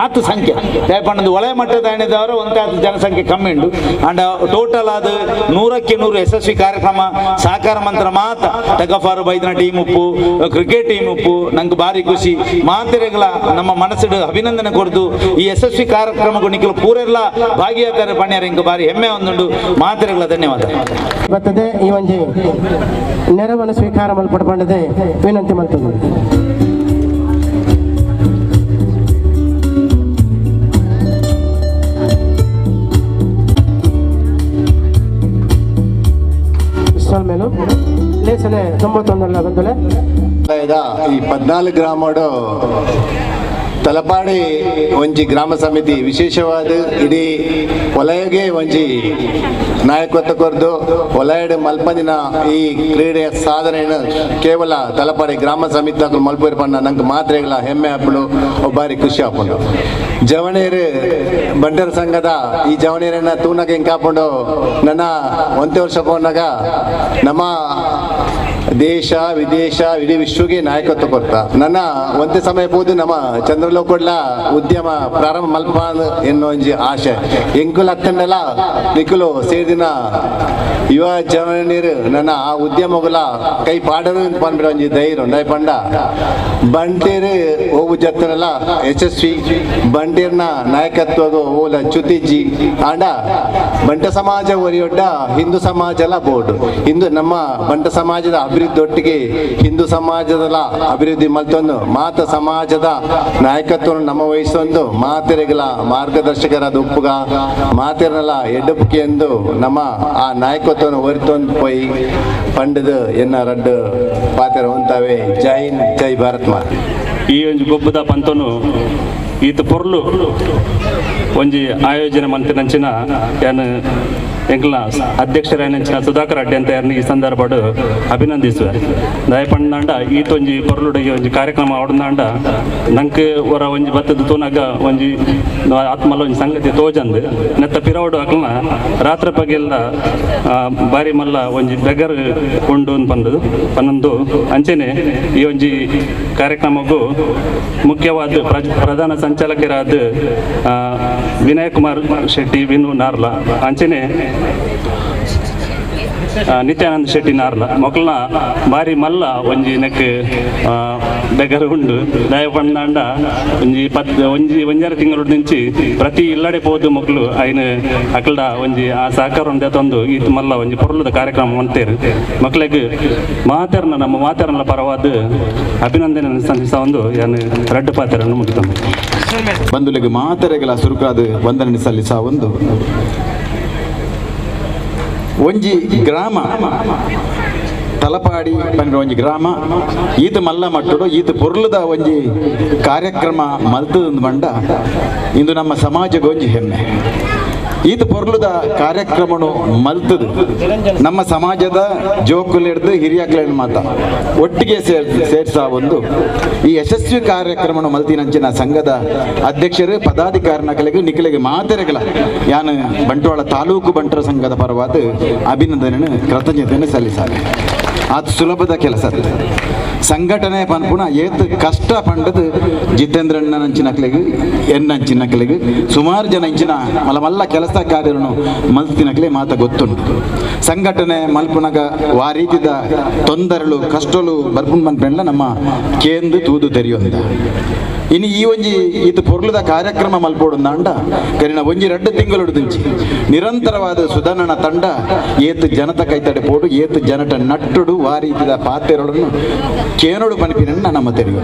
ಆತು ಸಂಖ್ಯೆ ದಯಪಣ್ಣದು ಒಳೆ ಮಟ್ಟದ ಎಣಿದವರು ಒಂದಾತು ಜನಸಂಖ್ಯೆ ಕಮ್ಮಿ ಉಂಡು. ಅಂಡ್ ಟೋಟಲ್ ಅದು 100ಕ್ಕೆ 100 ಯಶಸ್ವಿ ಕಾರ್ಯಕ್ರಮ ಸಹಕಾರ ಮಂತ್ರ ಮಾತ ಟಗಫಾರು ಬೈದನ ಟೀಮ್ ಉಪ್ಪು ಕ್ರಿಕೆಟ್ ಟೀಮ್ ಉಪ್ಪು ನಂಗೆ ಭಾರಿ ಖುಷಿ ಮಾತೆರೆಗಳ ನಮ್ಮ ಮನಸ್ಸು ಅಭಿನಂದನೆ ಕೊಡ್ದು ಈ ಯಶಸ್ವಿ ಕಾರ್ಯಕ್ರಮಕ್ಕೂ ನಿಖಲು ಪೂರೆಲ್ಲ ಭಾಗಿಯಾತಾರೆ ಪಣ್ಯಾರ ಇಂಕ ಭಾರಿ ಹೆಮ್ಮೆ ಒಂದುಂಡು. ಮಾತೆರೆಗಳ ಧನ್ಯವಾದ. ಬರ್ತದೆ ಈ ಒಂಜಿ ನೆರವನ್ನು ಸ್ವೀಕಾರ ಮಲ್ಪಡ್ಪಂಡದೆ ವಿನಂತಿ ಮಾಡ್ತದೆ. ಮೇಲು ಲೇಸನೆ 91 ಬಂದುಲೆ ಈ 14 ಗ್ರಾಮಡು ತಲಪಾಡಿ ಒಂಜಿ ಗ್ರಾಮ ಸಮಿತಿ ವಿಶೇಷವಾದ ಇಡೀ ವಲಯಗೆ ಒಂಜಿ ನಾಯಕತ್ವ ಕೊರ್ದು ವಲಯಡು ಮಲ್ಪಂದಿನ ಈ ಕ್ರೀಡೆಯ ಸಾಧನೆಯನ್ನು ಕೇವಲ ತಲಪಾಡಿ ಗ್ರಾಮ ಸಮಿತಿ ಮಲ್ಪೇರು ಪಂಡ ನಂಗೆ ಮಾತ್ರೆಗಳ ಹೆಮ್ಮೆ ಆಪುಂಡು, ಬಾರಿ ಖುಷಿ ಆಪುಂಡು. ಜವಣೇರು ಬಂಟರ ಸಂಘದ ಈ ಜವಣೇರನ್ನ ತೂನಗ ಹೆಂಗೆ ನನ್ನ ಒಂದೇ ವರ್ಷ ಪೋನಾಗ ನಮ್ಮ ದೇಶ ವಿದೇಶ ಇಡೀ ವಿಶ್ವಗೆ ನಾಯಕತ್ವ ಕೊಡ್ತ ನನ್ನ ಒಂದೇ ಸಮಯ ಪೋದು ನಮ್ಮ ಚಂದ್ರಲೋಕೊಡ್ಲ ಉದ್ಯಮ ಪ್ರಾರಂಭ ಮಲ್ಪ ಎನ್ನೋ ಒಂಜಿ ಆಶೆ ಎಂಕುಲು ಅತ್ತಂಡಲ ನಿಕುಲು ಸೇರಿದಿನ ಯುವ ಜನರು ನನ್ನ ಆ ಉದ್ಯಮಗಳ ಕೈ ಪಾಡರು ಪಂಡ ಒಂಜಿ ಧೈರ್ಯ ಉಂಡು. ಪಂಡ ಬಂಟೇರು ಓವು ಜತ್ತನಲ್ಲ ಯಶಸ್ವಿ ಬಂಟೇರ್ನ ನಾಯಕತ್ವಗೂ ಓಲ ಚ್ಯುತಿಜಿ ಆಂಡ ಬಂಟ ಸಮಾಜ ಒರಿಯೊಡ್ಡ ಹಿಂದೂ ಸಮಾಜ ಎಲ್ಲ ಬೋರ್ಡು ಹಿಂದೂ ನಮ್ಮ ಬಂಟ ಸಮಾಜದ ಅಭಿವೃದ್ಧಿ ಒಟ್ಟಿಗೆ ಹಿಂದೂ ಸಮಾಜದ ಅಭಿವೃದ್ಧಿ ಮಲ್ತೊಂದು ಮಾತ ಸಮಾಜದ ನಾಯಕತ್ವವನ್ನು ನಮ್ಮ ವಹಿಸೊಂದು ಮಾತೆರೆಗಳ ಮಾರ್ಗದರ್ಶಕರಾದ ಉಪ್ಪುಗ ಮಾತೆರನಲ್ಲ ಎಡ್ಡಪ್ಪುಗೆ ಎಂದು ನಮ್ಮ ಆ ನಾಯಕತ್ವವನ್ನು ಒರಿತೊಂದು ಪೋಯಿ ಪಂಡದು ಎನ್ನ ರಡ್ಡು ಪಾತೆರ ಹೊಂತಾವೆ. ಜೈ ಹಿಂದ್, ಜೈ ಭಾರತ್ ಮಾತೆ. ಈ ಒಂಜಿ ಗೊಬ್ಬದ ಪಂತನು ಈತ ಪೊರ್ಲು ಒಂಜಿ ಆಯೋಜನೆ ಮಂತಿನಂಚಿನ ಯಾನ್ ಎಂಕ್ಲ ಅಧ್ಯಕ್ಷರಾಯನಂಚಿನ ಸುಧಾಕರ್ ಅಡ್ಡೆ ಅಂತ ಈ ಸಂದರ್ಭಡ್ ಅಭಿನಂದಿಸುವೆ. ದಯಪಂಡಾಂಡ ಈತೊಂಜಿ ಪೊರ್ಲುಡು ಈ ಒಂಜಿ ಕಾರ್ಯಕ್ರಮ ಅವಡಂದಾಂಡ ನಂಕ್ ಒರ ಒಂಜಿ ಬತ್ತದ ತೂನಗ ಒಂಜಿ ಆತ್ಮಲ ಒಂಜಿ ಸಂಗತಿ ತೋಜಂದು ನೆತ್ತ ಪಿರವಡು ಅಕ್ಲನ ರಾತ್ರಿ ಪಗೆಲ್ಲ ಬಾರಿ ಮಲ್ಲ ಒಂಜಿ ಬೆಗರ್ ಉಂಡು ಪಂದು ಪನ್ನೊಂದು ಅಂಚೆನೆ ಈ ಒಂಜಿ ಕಾರ್ಯಕ್ರಮಕ್ಕೂ ಮುಖ್ಯವಾದ ಪ್ರಧಾನ ಸಂಚಾಲಕರಾದ ವಿನಯ್ ಕುಮಾರ್ ಶೆಟ್ಟಿ ವಿನು ನಾರ್ಲ ಅಂಚೆನೆ ನಿತ್ಯಾನಂದ ಶೆಟ್ಟಿ ನಾರ್ಲ ಮೊಕ್ಕಲ್ನ ಬಾರಿ ಮಲ್ಲ ಒಂಜಿ ನೆಕ್ ಬೆಗರ್ ಉಂಡು. ದಯಪಂಡಾಂಡ ಒಂಜಿ ಒಂಜಿ ಒಂಜಾರು ತಿಂಗಳು ನಿಂಚಿ ಪ್ರತಿ ಇಲ್ಲಡೆ ಪೋದು ಮಕ್ಕಳು ಐನ ಅಕಲ್ಡ ಒಂಜಿ ಆ ಸಹಕಾರ ಒಂದೇ ತಂದು ಈತ ಮಲ್ಲ ಒಂಜಿ ಪೊರ್ಲದ ಕಾರ್ಯಕ್ರಮ ಅಂತೇರು ಮಕ್ಕಳಿಗೆ ಮಾತಾರನ ನಮ್ಮ ಮಾತಾರನ ಪರವಾದ ಅಭಿನಂದನೆ ಸಲ್ಲಿಸ ಒಂದು ಏನು ರಡ್ಡು ಪಾತ್ರವನ್ನು ಮುಗಿತಂದು ಬಂಧುಲಿಗೆ ಮಾತರೆಗಳ ಸುರುಕಾದ ವಂದನೆ ಸಲ್ಲಿಸ ಒಂದು ಒಂಜಿ ಗ್ರಾಮ ತಲಪಾಡಿ ಪನ್ಪಿ ಒಂಜಿ ಗ್ರಾಮ ಈತ ಮಲ್ಲ ಮಟ್ಟುಡು ಈತ ಪೊರ್ಲುದ ಒಂಜಿ ಕಾರ್ಯಕ್ರಮ ಮಲ್ತದಂದು ಬಂಡ ಇಂದು ನಮ್ಮ ಸಮಾಜಕ್ಕೆ ಒಂಜಿ ಹೆಮ್ಮೆ. ಈತ ಪೊರ್ಲುದ ಕಾರ್ಯಕ್ರಮನು ಮಲ್ತದು ನಮ್ಮ ಸಮಾಜದ ಜೋಕುಲಿಡ್ದು ಹಿರಿಯಕ್ಲೇನು ಮಾತ ಒಟ್ಟಿಗೆ ಸೇರ್ಸ ಒಂದು ಈ ಯಶಸ್ವಿ ಕಾರ್ಯಕ್ರಮನು ಮಲ್ತಿನಂಚಿನ ಸಂಘದ ಅಧ್ಯಕ್ಷರು ಪದಾಧಿಕಾರಿನಕಲಿಗೆ ನಿಖಲಿಗೆ ಮಾತೆರೆಗಳ ಯಾನು ಬಂಟ್ವಾಳ ತಾಲೂಕು ಬಂಟರ ಸಂಘದ ಪರವಾದ ಅಭಿನಂದನೆಯನ್ನು ಕೃತಜ್ಞತೆಯನ್ನು ಸಲ್ಲಿಸಾರೆ. ಅದು ಸುಲಭದ ಕೆಲಸ. ಸಂಘಟನೆ ಪನ್ಪುನ ಏತ್ ಕಷ್ಟ ಪಂಡದು ಜಿತೇಂದ್ರಣ್ಣನಂಚಿನಕ್ಲೆಗ್ ಎನ್ನಂಚಿನಕ್ಲೆಗ್ ಸುಮಾರು ಜನ ಇಂಚಿನ ಮಲ್ಲ ಮಲ್ಲ ಕೆಲಸ ಕಾರ್ಯಗಳನ್ನು ಮಲ್ತಿನಕ್ಲೆ ಮಾತ ಗೊತ್ತುಂಟು. ಸಂಘಟನೆ ಮಲ್ಪುನಗ ವಾ ರೀತಿದ ತೊಂದರೆಲು ಕಷ್ಟಲು ಬರ್ಪುನ್ ಮನ್ಪೆಂಡ್ಲ ನಮ್ಮ ಕೇಂದು ತೂದು ತೆರೆಯೊಂದ. ಇನ್ನು ಈ ಒಂಜಿ ಈತ ಪೊರ್ಲುದ ಕಾರ್ಯಕ್ರಮ ಮಲ್ಪೋಡುಂದಾಂಡ ಕರಿನ ಒಂಜಿ ರಡ್ಡು ತಿಂಗಳು ದಿಂಚಿ ನಿರಂತರವಾದ ಸುಧನನ ತಂಡ ಏತು ಜನತ ಕೈತಡೆ ಪೋಡು ಏತು ಜನಟ ನಟ್ಟುಡು ವಾ ರೀತಿದ ಪಾತೆರೊಡನ್ನು ಕೇನೋಡು ಪನಿಪಿನ ನಮ್ಮ ತೆರೆಯುವ.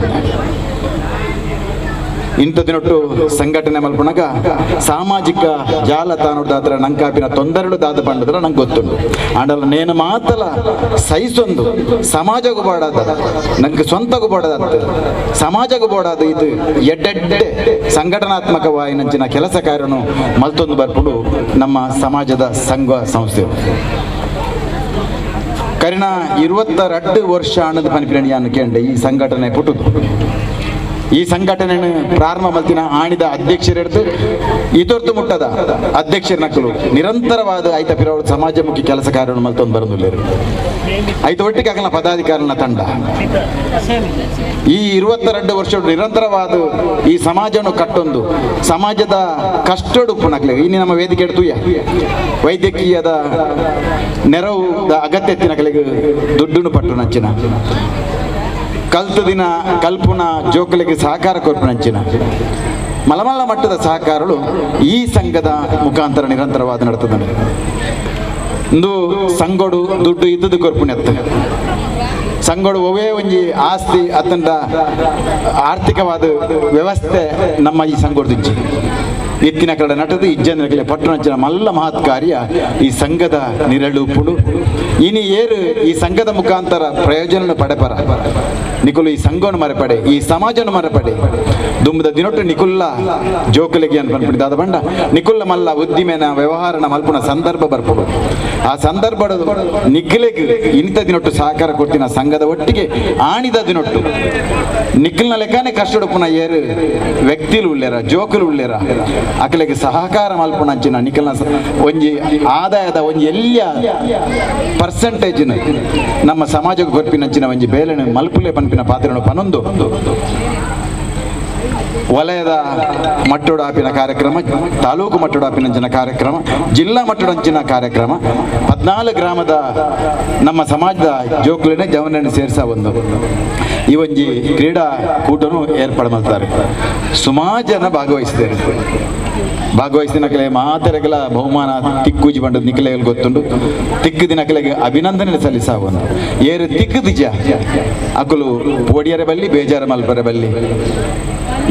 ಇಂಥ ದಿನೊಟ್ಟು ಸಂಘಟನೆ ಮಲ್ಪುನಗ ಸಾಮಾಜಿಕ ಜಾಲತಾಣದಾತ್ರ ನಂಕಾಪಿನ ತೊಂದರೆಳು ದಾದ ಪಂಡದ್ರ ನಂಗೆ ಗೊತ್ತುಂಟು. ಆಂಡಲ ನೇನು ಮಾತಲ ಸೈಸೊಂದು ಸಮಾಜಗೂ ಬೋಡಾದ ನಂಗೆ ಸ್ವಂತಗೂ ಬೋಡಾದ ಸಮಾಜಗೂ ಬೋಡಾದ ಇದು ಎಡ್ಡೆಡ್ಡೆ ಸಂಘಟನಾತ್ಮಕವಾಯಿನಂಚಿನ ಕೆಲಸ ಕಾರ್ಯನು ಮಲ್ತೊಂದು ಬರ್ಪುಡು ನಮ್ಮ ಸಮಾಜದ ಸಂಘ ಸಂಸ್ಥೆ. ಕರಿನ 22 ವರ್ಷ ಅನ್ನೋದು ಪನಿಪಿನ ಕೇಂದ್ರ ಈ ಸಂಘಟನೆ ಪುಟ್ಟುದು. ಈ ಸಂಘಟನೆಯನ್ನು ಪ್ರಾರಂಭ ಮಲ್ತಿನ ಆಣಿದ ಅಧ್ಯಕ್ಷರೆಡ್ದು ಇದೊರ್ತು ಮುಟ್ಟದ ಅಧ್ಯಕ್ಷರ ನಕಲು ನಿರಂತರವಾದ ಐತ ಪಿರವರು ಸಮಾಜಮುಖಿ ಕೆಲಸ ಕಾರ್ಯವನ್ನು ಮಲ್ತೊಂದು ಬರಂದುಲ್ಲೇರು. ಐತ ಒಟ್ಟಿಗೆ ಆಗಲ ಪದಾಧಿಕಾರಿನ ತಂಡ ಈ 22 ವರ್ಷ ನಿರಂತರವಾದ ಈ ಸಮಾಜವನ್ನು ಕಟ್ಟೊಂದು ಸಮಾಜದ ಕಷ್ಟಡು ಪುನಕ್ಲೆ ಇನ್ನು ನಮ್ಮ ವೇದಿಕೆ ಎಡ್ತುಯ್ಯ ವೈದ್ಯಕೀಯದ ನೆರವು ಅಗತ್ಯ ಎತ್ತಿನಕಲಿಗೆ ದುಡ್ಡುನು ಪಟ್ಟು ನಂಚಿನ ಕಲ್ತ ದಿನ ಕಲ್ಪುನ ಜೋಕಲಿಗೆ ಸಹಕಾರ ಕೊರ್ಪುನಂಚಿನ ಮಲಮಲ್ಲ ಮಟ್ಟದ ಸಹಕಾರಗಳು ಈ ಸಂಘದ ಮುಖಾಂತರ ನಿರಂತರವಾದ ನಡ್ತದ. ಇಂದು ಸಂಗೊಡು ದುಡ್ಡು ಇದ್ದದ್ದು ಕೊರ್ಪುನೆತ್ತ ಸಂಗೊಡು ಒವೇ ಒಂಜಿ ಆಸ್ತಿ ಅತ್ತಂಡ ಆರ್ಥಿಕವಾದ ವ್ಯವಸ್ಥೆ ನಮ್ಮ ಈ ಸಂಗೊಡ್ದಿಜ್ಜಿ ಇತ್ತಿನ ಕಡೆ ನಟದು ಇಜ್ಜಂದಿನ ಪಟ್ಟಣಂಚಿನ ಮಲ್ಲ ಮಹತ್ ಕಾರ್ಯ ಈ ಸಂಘದ ನಿರಳು ಪುಡು. ಇನಿ ಏರು ಈ ಸಂಘದ ಮುಖಾಂತರ ಪ್ರಯೋಜನ ಪಡೆಪರ ನಿಕುಲು ಈ ಸಂಘವನ್ನು ಮರೆಪಡೆ ಈ ಸಮಾಜವನ್ನು ಮರೆಪಡೆ ದುಂಬದ ದಿನೊಟ್ಟು ನಿಕುಲ್ಲ ಜೋಕುಲಿಗೆ ಅನ್ಪನ್ಪಿಡಿ ದಾದ ಬಂಡ ನಿಕುಲ್ಲ ಮಲ್ಲ ಉದ್ದಿಮೆನ ವ್ಯವಹಾರನ ಮಲ್ಪುನ ಸಂದರ್ಭ ಬರ್ಪುಡು. ಆ ಸಂದರ್ಭ ನಿಖಿಲಿಗೆ ಇಂಥ ದಿನೊಟ್ಟು ಸಹಕಾರ ಕೊಡ್ತಿನ ಸಂಘದ ಒಟ್ಟಿಗೆ ಆಣಿದ ದಿನೊಟ್ಟು ನಿಖಿಲ್ನ ಲೆಕ್ಕನೆ ಕಷ್ಟಡುಪುನ ಏರು ವ್ಯಕ್ತಿಲು ಉಳ್ಳೇರ ಜೋಕುಲು ಉಳ್ಳೇರ ಅಕಲೆಗೆ ಸಹಕಾರ ಮಲ್ಪುನಂಚಿನ ನಿಖಲ್ನ ಒಂಜಿ ಆದಾಯದ ಒಂಜಿ ಎಲ್ಲಿಯ ಪರ್ಸೆಂಟೇಜ್ ನಮ್ಮ ಸಮಾಜಕ್ಕೆ ಕೊರ್ಪಿನಂಚಿನ ಒಂಜಿ ಬೇಲೆನ ಮಲ್ಪುಲೆ ಪನ್ಪಿನ ಪಾತ್ರನು ಪನೊಂದು ವಲಯದ ಮಟ್ಟೋಡಾಪಿನ ಕಾರ್ಯಕ್ರಮ ತಾಲೂಕು ಮಟ್ಟೋಡಾಪಿನಂಚಿನ ಕಾರ್ಯಕ್ರಮ ಜಿಲ್ಲಾ ಮಟ್ಟೋಡಂಚಿನ ಕಾರ್ಯಕ್ರಮ 14 ಗ್ರಾಮದ ನಮ್ಮ ಸಮಾಜದ ಜೋಕುಲೆನೆ ಜವನನ್ನು ಸೇರಿಸ ಒಂದು ಈ ಒಂಜಿ ಕ್ರೀಡಾ ಕೂಟನು ಏರ್ಪಾಡು ಮಾಡ್ತಾರೆ. ಸುಮಾರು ಜನ ಭಾಗವಹಿಸಿದ್ದಾರೆ. ಭಾಗವಹಿಸಿದ ಮಾತೆರೆಗಳ ಬಹುಮಾನ ತಿಕ್ಕೂಜಿ ಬಂಡದ ನಿಖಲೆಗಳು ಗೊತ್ತುಂಟು. ತಿಕ್ಕು ದಿನಕಲೆಗೆ ಅಭಿನಂದನೆ ಸಲ್ಲಿಸ ಒಂದು ಏರು ತಿಕ್ಕು ದಿಜ ಅಕುಲು ಪೋಡಿಯರ ಬಲ್ಲಿ ಬೇಜಾರ ಮಲ್ಪರೆ ಬಲ್ಲಿ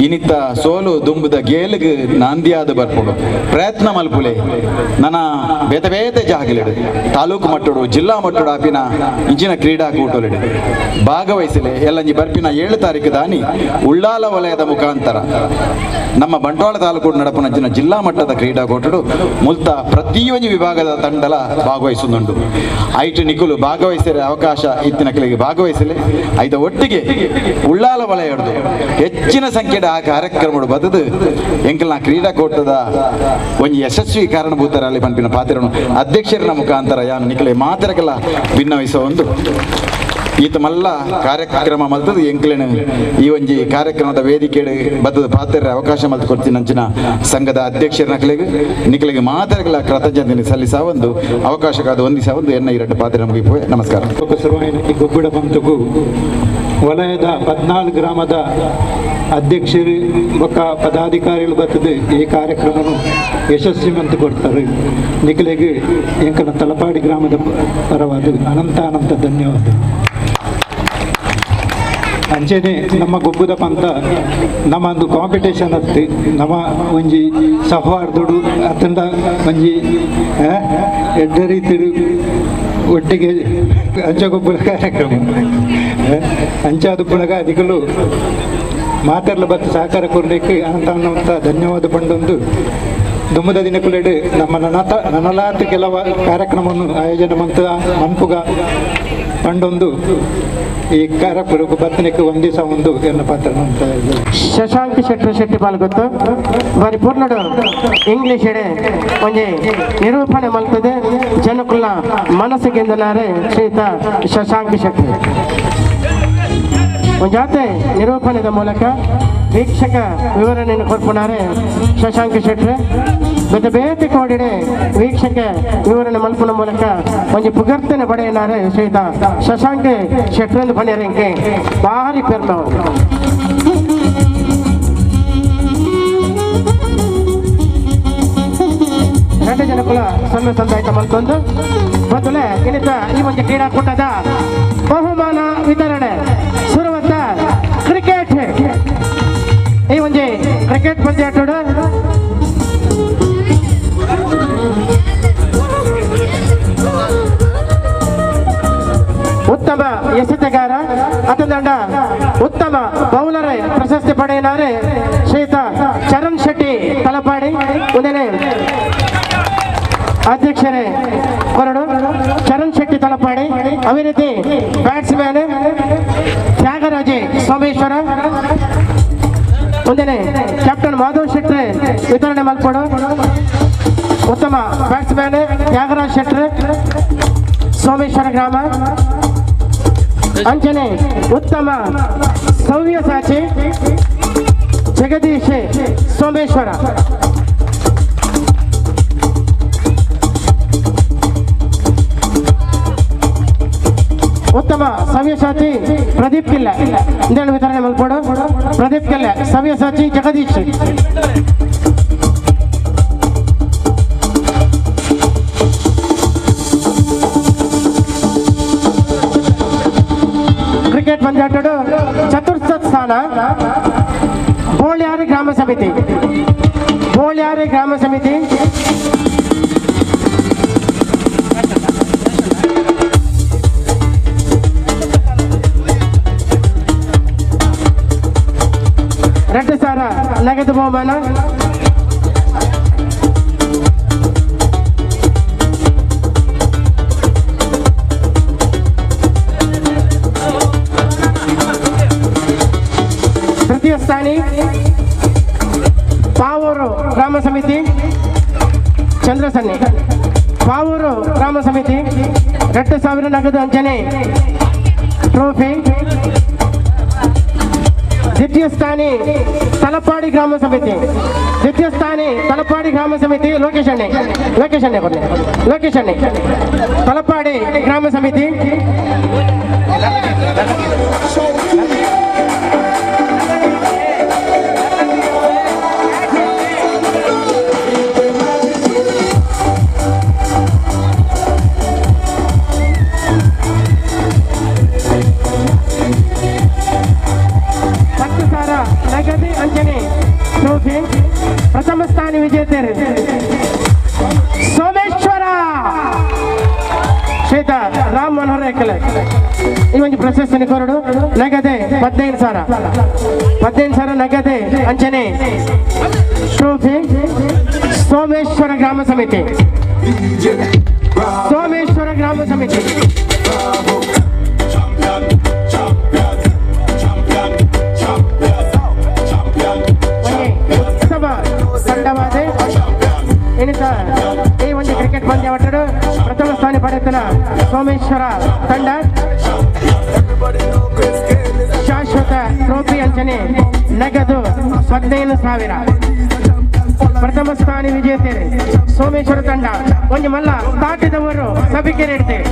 ಇನಿತ್ತ ಸೋಲು ದುಂಬುದ ಗೇಲಿಗೆ ನಾಂದಿಯಾದ ಬರ್ಪುಡು ಪ್ರಯತ್ನ ಮಲ್ಪುಲೆ ನನ ಬೇತೆ ಬೇತೆ ಜಾಗಲಿಡು ತಾಲೂಕು ಮಟ್ಟಡು ಜಿಲ್ಲಾ ಮಟ್ಟಡು ಆಪಿನ ಇಂಚಿನ ಕ್ರೀಡಾಕೂಟೊಲಿಡು ಭಾಗವಹಿಸಲೆ ಎಲ್ಲಂಜಿ ಬರ್ಪಿನ 7 ತಾರೀಕು ದಾನಿ ಉಳ್ಳಾಲ ವಲಯದ ಮುಖಾಂತರ ನಮ್ಮ ಬಂಟ್ವಾಳ ತಾಲೂಕು ನಡಪುನ ಜಿಲ್ಲಾ ಮಟ್ಟದ ಕ್ರೀಡಾಕೂಟಡು ಮುಲ್ತ ಪ್ರತಿಯೊಂದು ವಿಭಾಗದ ತಂಡಲ ಭಾಗವಹಿಸುದುಂಡು. ಐಟು ನಿಕುಲು ಭಾಗವಹಿಸಿದ ಅವಕಾಶ ಇತ್ತಿನಕಲಿಗೆ ಭಾಗವಹಿಸಲಿ ಐತ ಒಟ್ಟಿಗೆ ಉಳ್ಳಾಲ ವಲಯಡ್ದು ಹೆಚ್ಚಿನ ಸಂಖ್ಯೆಯ ಆ ಕಾರ್ಯಕ್ರಮ ಬದದು ಎಂಕಲ್ನ ಕ್ರೀಡಾಕೂಟದ ಒಂಜಿ ಯಶಸ್ವಿ ಕಾರಣಭೂತರಲ್ಲಿ ಪನ್ಪಿನ ಪಾತ್ರನು ಅಧ್ಯಕ್ಷರ ಮುಖಾಂತರ ಯಾನು ನಿಕಲೆ ಮಾತ್ರಕಲ ಭಿನ್ನವಹಿಸುವ ಒಂದು ಈತ ಮಲ್ಲ ಕಾರ್ಯಕ್ರಮ ಮಲ್ತದ ಎಂಕ್ಲೆನ ಈ ಒಂಜಿ ಕಾರ್ಯಕ್ರಮದ ವೇದಿಕೆ ಬತ್ತದ ಪಾತ್ರ ಅವಕಾಶ ಮಲ್ತು ಕೊಡ್ತೀನಿ ಅಂಚಿನ ಸಂಘದ ಅಧ್ಯಕ್ಷರ ನಕಲಿಗೆ ನಿಕಲಿಗೆ ಮಾತ್ರಗಳ ಕೃತಜ್ಞತೆ ಸಲ್ಲಿಸ ಒಂದು ಅವಕಾಶಕ್ಕಾದ ಹೊಂದಿಸ ಒಂದು ಎನ್ನ ಎರಡು ಪಾತ್ರ ನಮಗೆ ನಮಸ್ಕಾರ. ಗೊಬ್ಬಡ ಪಂತಗೂ ವಲಯದ 14 ಗ್ರಾಮದ ಅಧ್ಯಕ್ಷರು ಬೊಕ್ಕ ಪದಾಧಿಕಾರಿಗಳು ಬರ್ತದೆ ಈ ಕಾರ್ಯಕ್ರಮವನ್ನು ಯಶಸ್ವಿ ಅಂತ ಕೊಡ್ತಾರೆ. ನಿಕಲಿಗೆ ಎಂಕನ ತಲಪಾಡಿ ಗ್ರಾಮದ ಪರವಾದ ಅನಂತ ಅನಂತ ಧನ್ಯವಾದ. ಅಂಚೆನೆ ನಮ್ಮ ಗೊಬ್ಬದ ಪಂತ ನಮ್ಮ ಒಂದು ಕಾಂಪಿಟೇಷನ್ ಅತ್ತಿ ನಮ್ಮ ಒಂಜಿ ಸೌಹಾರ್ದಡು ಅತ್ತಂಡ ಒಂಜಿ ಎಡ್ಡ ರೀತಿ ಒಟ್ಟಿಗೆ ಅಂಚ ಗೊಬ್ಬರ ಕಾರ್ಯಕ್ರಮ ಅಂಚಾದುಪ್ಪುನಗ ಅಧಿಕಲು ಮಾತಾಡಲ ಬತ್ತು ಸಹಕಾರ ಕೊಡಲಿಕ್ಕೆ ಅನಂತ ಅನಂತ ಧನ್ಯವಾದ ಪಂಡೊಂದು ದುಮ್ಮದ ದಿನಕುಲೆಡು ನಮ್ಮ ನನಲಾತ ಕೆಲವು ಕಾರ್ಯಕ್ರಮವನ್ನು ಆಯೋಜನೆ ಮಂತ ಮನ್ಪುಗ ಪಂಡೊಂದು ಈ ಕಾರ್ಯಕ್ರಮಕ್ಕೆ ಬತ್ತನಿಕ್ಕೆ ಒಂದೇ ಸಹ ಒಂದು ಎನ್ನ ಪಾತ್ರ ಅಂತ. ಶಶಾಂಕ್ ಶೆಟ್ಟಿ ಶೆಟ್ಟಿ ಪಾಲ್ಗೊತ್ತು ಬಾರಿ ಪೂರ್ಣಡು ಇಂಗ್ಲೀಷ್ ಎಡೆ ಒಂಜಿ ನಿರೂಪಣೆ ಮಲ್ತದೆ ಜನಕುಲ ಮನಸ್ಸಿಗೆಂದಲಾರೆ ಶ್ರೀತ ಶಶಾಂಕ್ ಶೆಟ್ಟಿ ಒಂಜಾತೆ ನಿರೂಪಣೆದ ಮೂಲಕ ವೀಕ್ಷಕ ವಿವರಣೆಯನ್ನು ಕೊರ್ಪುನಾರೆ ಶಶಾಂಕ್ ಶೆಟ್ಟಿ ಬೇತೆ ಬೇತೆ ಕೋಡಿಡೆ ವೀಕ್ಷಕ ವಿವರಣೆ ಮಲ್ಪುನ ಮೂಲಕ ಒಂಜಿ ಪುಗರ್ತನೆ ಪಡೆಯನಾರೆ ಶ್ರೀತ ಶಶಾಂಕ್ ಶೆಟ್ರಂದು ಪಣಿಯರಂಕೆ ಭಾರಿ ಪೆರ್ಮ. ಎರಡು ಜನಕುಲ ಸೊನ್ನೆ ಸಂದಾಯ್ತ ಮಲ್ತೊಂದು ಬದಲೆ ಇನ್ನಿತ ಈ ಒಂದು ಕ್ರೀಡಾಕೂಟದ ಬಹುಮಾನ ವಿತರಣೆ ಶುರುವಂತ ಕ್ರಿಕೆಟ್ ಈ ಒಂಜಿ ಕ್ರಿಕೆಟ್ ಪಂದ್ಯಾಟೋಡು ಉತ್ತಮ ಎಸೆತಗಾರ ಅತಂಡ ಉತ್ತಮ ಬೌಲರ್ ಪ್ರಶಸ್ತಿ ಪಡೆಯಲಾರೆ ಶ್ರೀತ ಚರಣ್ ಶೆಟ್ಟಿ ತಲಪಾಡಿ ಒಂದನೇ ಅಧ್ಯಕ್ಷರೇ ಕೊರಡು ಚರಣ್ ಶೆಟ್ಟಿ ತಲಪಾಡಿ. ಅದೇ ರೀತಿ ಬ್ಯಾಟ್ಸ್ಮ್ಯಾನ್ ತ್ಯಾಗರಾಜೆ ಸೋಮೇಶ್ವರ ಒಂದನೇ ಕ್ಯಾಪ್ಟನ್ ಮಾಧವ್ ಶೆಟ್ಟಿ ವಿತರಣೆ ಮಲ್ಪಡು. ಉತ್ತಮ ಬ್ಯಾಟ್ಸ್ಮ್ಯಾನ್ ತ್ಯಾಗರಾಜ್ ಶೆಟ್ಟಿ ಸೋಮೇಶ್ವರ ಗ್ರಾಮ. ಅಂಚನೆ ಉತ್ತಮ ಸವ್ಯಸಾಚಿ ಜಗದೀಶ್ ಸೋಮೇಶ್ವರ. ಉತ್ತಮ ಸವ್ಯಸಾಚಿ ಪ್ರದೀಪ್ ಕಿಲ್ಲೆ ಇಂದೇಳು ವಿತರಣೆ ಮಲ್ಪಡು. ಪ್ರದೀಪ್ ಕಿಲ್ಲೆ ಸವ್ಯಸಾಚಿ ಜಗದೀಶ್. ಕ್ರಿಕೆಟ್ ಪಂದ್ಯಾಟಡು ಚತುರ್ಥ ಸ್ಥಾನ ಬೋಳ್ಯಾರಿ ಗ್ರಾಮ ಸಮಿತಿ ಬೋಳ್ಯಾರಿ ಗ್ರಾಮ ಸಮಿತಿ. 2000 ನಗದು ಬಹುಮಾನ. ತೃತೀಯ ಸ್ಥಾನಿ ಪಾವೂರು ಗ್ರಾಮ ಸಮಿತಿ ಚಂದ್ರಸನ್ನಿ ಪಾವೂರು ಗ್ರಾಮ ಸಮಿತಿ 2000 ನಗದು ಅಂಚನೆ ಟ್ರೋಫಿ. ದ್ವಿತೀಯ ಸ್ಥಾನಿ ತಲಪಾಡಿ ಗ್ರಾಮ ಸಮಿತಿ ದ್ವಿತೀಯ ಸ್ಥಾನಿ ತಲಪಾಡಿ ಗ್ರಾಮ ಸಮಿತಿ ಲೋಕೇಶ್ ಅಣ್ಣೆ ಲೋಕೇಶ್ ಅಣ್ಣೆ ಕೊಡ್ಲಿ ಲೋಕೇಶ್ ಅಣ್ಣೆ ತಲಪಾಡಿ ಗ್ರಾಮ ಸಮಿತಿ. ನಗದಿ ಅಂಚನೆ ಮನೋಹರ ಎಕ್ಕಲೆ ಈ ಒಂದು ಪ್ರಶಸ್ತಿನ ಕೊರಡು ನಗದೆ 15,000 15,000 ನಗದೆ ಅಂಚನೆ ಟ್ರೋಫಿ ಸೋಮೇಶ್ವರ ಗ್ರಾಮ ಸಮಿತಿ ಸೋಮೇಶ್ವರ ಗ್ರಾಮ ಸಮಿತಿ ಉತ್ಸವ ತಂಡವಾದ ಎಣಿತ ಈ ಒಂದು ಕ್ರಿಕೆಟ್ ಪಂದ್ಯಾವಟರು ಪ್ರಥಮ ಸ್ಥಾನ ಪಡೆಯುತ್ತಿನ ಸೋಮೇಶ್ವರ ತಂಡ ಶಾಶ್ವತ ಟ್ರೋಫಿ ಅಂಚನೆ ನಗದು 15,000 ಪ್ರಥಮ ಸ್ಥಾನ ವಿಜೇತರು ಸೋಮೇಶ್ವರ ತಂಡ ಒಂದು ಮಲ್ಲ ದಾಟಿದವರು ಸಭಿಕೆ ನೀಡುತ್ತೇವೆ.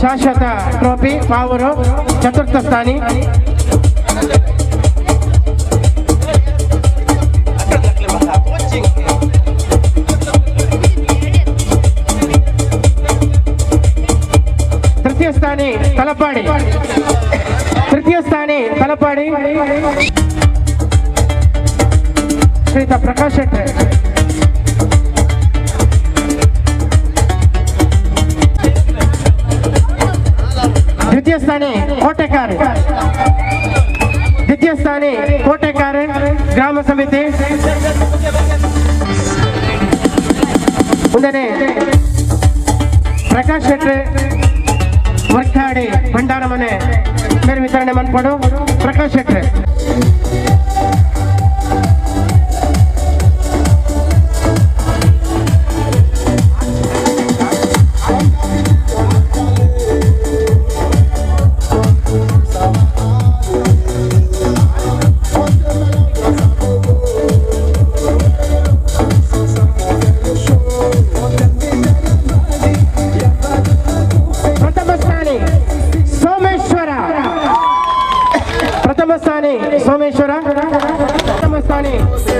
ಶಾಶ್ವತ ಟ್ರೋಫಿ ಪಾವೂರು ಚತುರ್ಥ ಸ್ಥಾನಿ. ತೃತೀಯ ಸ್ಥಾನಿ ತಲಪಾಡಿ ತೃತೀಯ ಸ್ಥಾನಿ ತಲಪಾಡಿ ಶ್ರೀತ ಪ್ರಕಾಶ್ ಶೆಟ್ಟಿ. ದ್ವಿತೀಯ ಸ್ಥಾನಿ ಕೋಟೆಕಾರ್ ದ್ವಿತೀಯ ಸ್ಥಾನಿ ಕೋಟೆಕಾರ್ ಗ್ರಾಮ ಸಮಿತಿ. ಮುಂದೆ ಪ್ರಕಾಶ್ ಶೆಟ್ಟಿ ವರ್ಕಾಡಿ ಭಂಡಾರ ಮನೆ ಮೇರೆ ವಿತರಣೆ ಮನ್ಪಡು ಪ್ರಕಾಶ್ ಶೆಟ್ಟಿ. ಸೋಮೇಶ್ವರ ಪ್ರಥಮ ಸ್ಥಾನಿ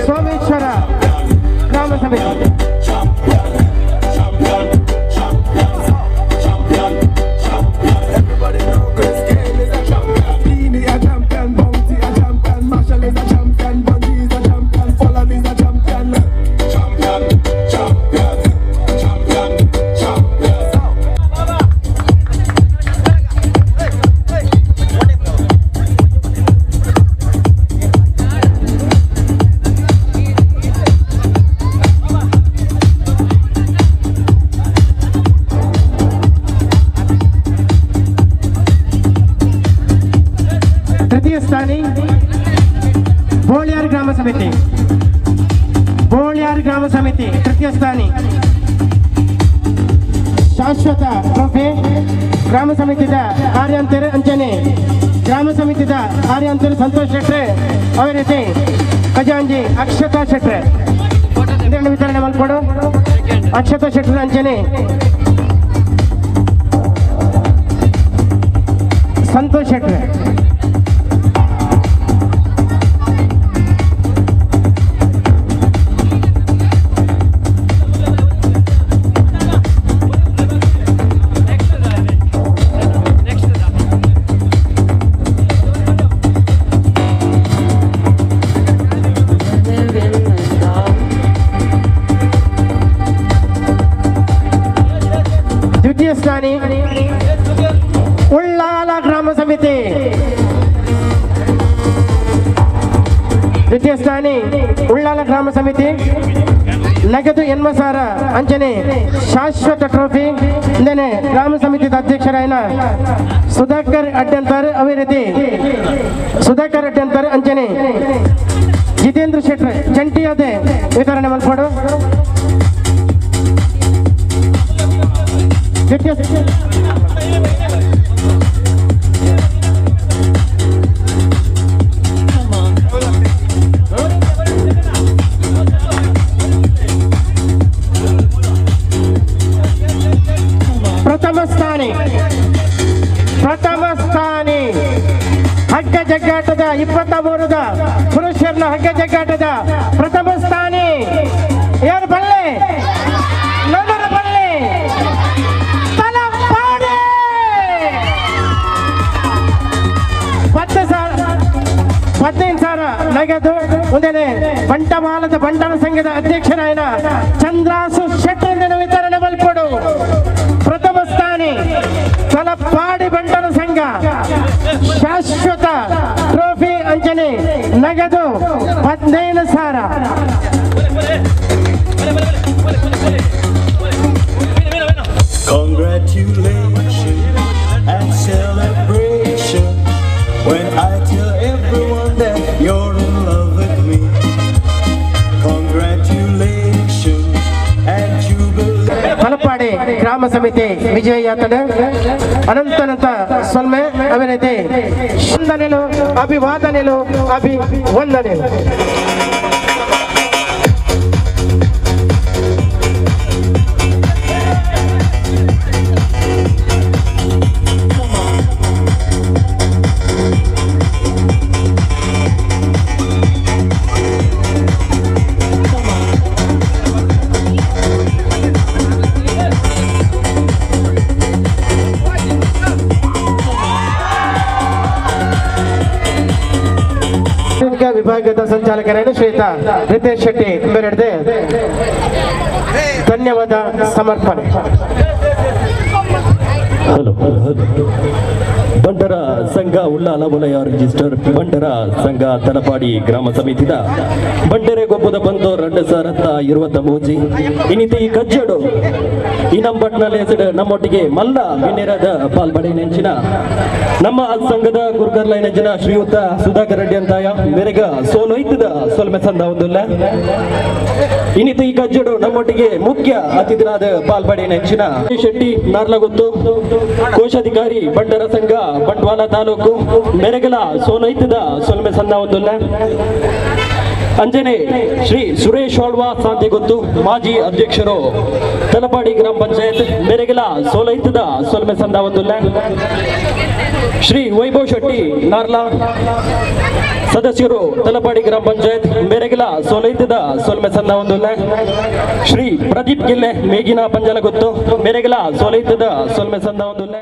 ಸೋಮೇಶ್ವರ ಗ್ರಾಮ ಸಮಿತಿ. ತೃತೀಯ ಸ್ಥಾನಿ ಬೋಳ್ಯಾರ್ ಗ್ರಾಮ ಸಮಿತಿ ಬೋಳ್ಯಾರ್ ಗ್ರಾಮ ಸಮಿತಿ ತೃತೀಯ ಸ್ಥಾನಿ ಶಾಶ್ವತ ಟ್ರೋಫಿ ಗ್ರಾಮ ಸಮಿತಿದ ಕಾರ್ಯಾಂತರ ಅಂಚನೆ ಗ್ರಾಮ ಸಮಿತಿದ ಕಾರ್ಯಾಂತರ ಸಂತೋಷ್ ಶೆಟ್ರೆ ಅದೇ ರೀತಿ ಖಜಾಂಜಿ ಅಕ್ಷತಾ ಶೆಟ್ರೆ ಇದನ್ನು ವಿತರಣೆ ಮಾಡಿಕೊಡು ಅಕ್ಷತಾ ಶೆಟ್ರೆ ಅಂಚನೆ ಸಂತೋಷ್ ಶೆಟ್ರೆ. ದ್ವಿತೀಯ ಸ್ಥಾನಿ ಉಳ್ಳಾಲ ಗ್ರಾಮ ಸಮಿತಿ ದ್ವಿತೀಯ ಸ್ಥಾನಿ ಉಳ್ಳಾಲ ಗ್ರಾಮ ಸಮಿತಿ ನಗದು 80,000 ಅಂಚನೆ ಶಾಶ್ವತ ಟ್ರೋಫಿ ಇಂದನೆ ಗ್ರಾಮ ಸಮಿತಿ ಅಧ್ಯಕ್ಷರಾಯನ ಸುಧಾಕರ್ ಅಡ್ಡಂತಾರ್ ಅದೇ ರೀತಿ ಸುಧಾಕರ್ ಅಡ್ಡಂತಾರ್ ಅಂಚನೆ ಜಿತೇಂದ್ರ ಶೆಟ್ಟಿ ಜಂಟಿಯಾದೆ ವಿತರಣೆ ಮಲ್ಪಡು. ಪ್ರಥಮ ಸ್ಥಾನಿ ಪ್ರಥಮ ಸ್ಥಾನಿ ಹಗ್ಗ ಜಗ್ಗಾಟದ 23 ಪುರುಷರನ್ನ ಹಗ್ಗ ಜಗ್ಗಾಟದ ಪ್ರಥಮ ಸ್ಥಾನಿ ಯಾರು ಬಲ್ಲೆ? ನನ್ನರ ಬಲ್ಲೆ ತಲಪಾಡಿ. ನಗದು ಒಂದೇನೆ ಬಂಟವಾಲದ ಬಂಟರ ಸಂಘದ ಅಧ್ಯಕ್ಷರಾಯನ ಚಂದ್ರಾಸು ಶೆಟ್ಟಿ ವಿತರಣೆ ಮಲ್ಪಡು. ಪ್ರಥಮ ಸ್ಥಾನಿ ತಲಪಾಡಿ ಬಂಟರ ಸಂಘ ಶಾಶ್ವತ ಟ್ರೋಫಿ ಅಂಚನೆ ನಗದು 15,000. Congratulations and celebration when I tell everyone that you're in love with me. Congratulations and jubilation. Talapady ಗ್ರಾಮ ಸಮಿತಿ ವಿಜಯ ಯಾತನೆ ಅನಂತನಂತ ಸೊಲ್ಮೆ ಅಭಿನೇತೆ ವಂದನೆಲು ಅಭಿವಾದನೆಲು ಅಭಿವಂದನೆಲು. ವಿಭಾಗದ ಸಂಚಾಲಕರಾದ ಶ್ರೀಯುತ ರಿತೇಶ್ ಶೆಟ್ಟಿ ಮೇರೆಡ್ದೆ ಧನ್ಯವಾದ ಸಮರ್ಪಣೆ. ಹಲೋ ಬಂಟರ ಸಂಘ ಉಳ್ಳಾಲ ವಲಯ ರಿಜಿಸ್ಟರ್ ಬಂಟರ ಸಂಘ ತಲಪಾಡಿ ಗ್ರಾಮ ಸಮಿತಿದ ಬಂಟರೆ ಗೊಬ್ಬದ ಬಂತು 2023 ಇನ್ನಿತ ಈ ಕಜ್ಜಡು ಈ ನಮ್ಮ ಹೆಸರು ನಮ್ಮೊಟ್ಟಿಗೆ ಮಲ್ಲ ಬಿನ್ನೇರಾದ ಪಾಲ್ಬಡೆ ನೆಂಚಿನ ನಮ್ಮ ಸಂಘದ ಗುರ್ಗರ್ಲ ನೆಂಚಿನ ಶ್ರೀಯುತ ಸುಧಾಕರ್ ರೆಡ್ಡಿ ಅಂತಾಯ ಮೇರೆಗ ಸೋಲೊಯ್ತದ ಸೊಲ್ಮೆ ಸಂದ ಒಂದುಲ್ಲ. ಇನ್ನಿತ ಈ ಕಜ್ಜಡು ನಮ್ಮೊಟ್ಟಿಗೆ ಮುಖ್ಯ ಅತಿಥಿರಾದ ಪಾಲ್ಬಡೆ ನೆಂಚಿನ ಶೆಟ್ಟಿ ನಾರ್ಲಗುತ್ತು ಕೋಶಾಧಿಕಾರಿ ಬಂಟರ ಸಂಘ ಬಂಟ್ವಾಳ ತಾಲೂಕು ಮೆರಗಲ ಸೋಲೈತದ ಸೊಲ್ಮೆ ಸಂದ ಒಂದುಲ್ಲ. ಅಂಜನೆ ಶ್ರೀ ಸುರೇಶ್ ಆಳ್ವಾ ಸಾಂತಿಗೊತ್ತು ಮಾಜಿ ಅಧ್ಯಕ್ಷರು ತಲಪಾಡಿ ಗ್ರಾಮ ಪಂಚಾಯತ್ ಮೆರಗಲ ಸೋಲೈತದ ಸೊಲ್ಮೆ ಸಂದ ಒಂದುಲ್ಲ. ಶ್ರೀ ವೈಭವ್ ಶೆಟ್ಟಿ ನಾರ್ಲಾ ಸದಸ್ಯರು ತಲಪಾಡಿ ಗ್ರಾಮ ಪಂಚಾಯತ್ ಮೆರಗಲ ಸೋಲೈತದ ಸೊಲ್ಮೆ ಸಂದ ಒಂದುಲ್ಲ. ಶ್ರೀ ಪ್ರದೀಪ್ ಗಿಲ್ಲೆ ಮೇಗಿನ ಪಂಜಲಗುತ್ತು ಮೆರಗಲ ಸೋಲೈತದ ಸೊಲ್ಮೆ ಸಂದ ಒಂದುಲ್ಲ.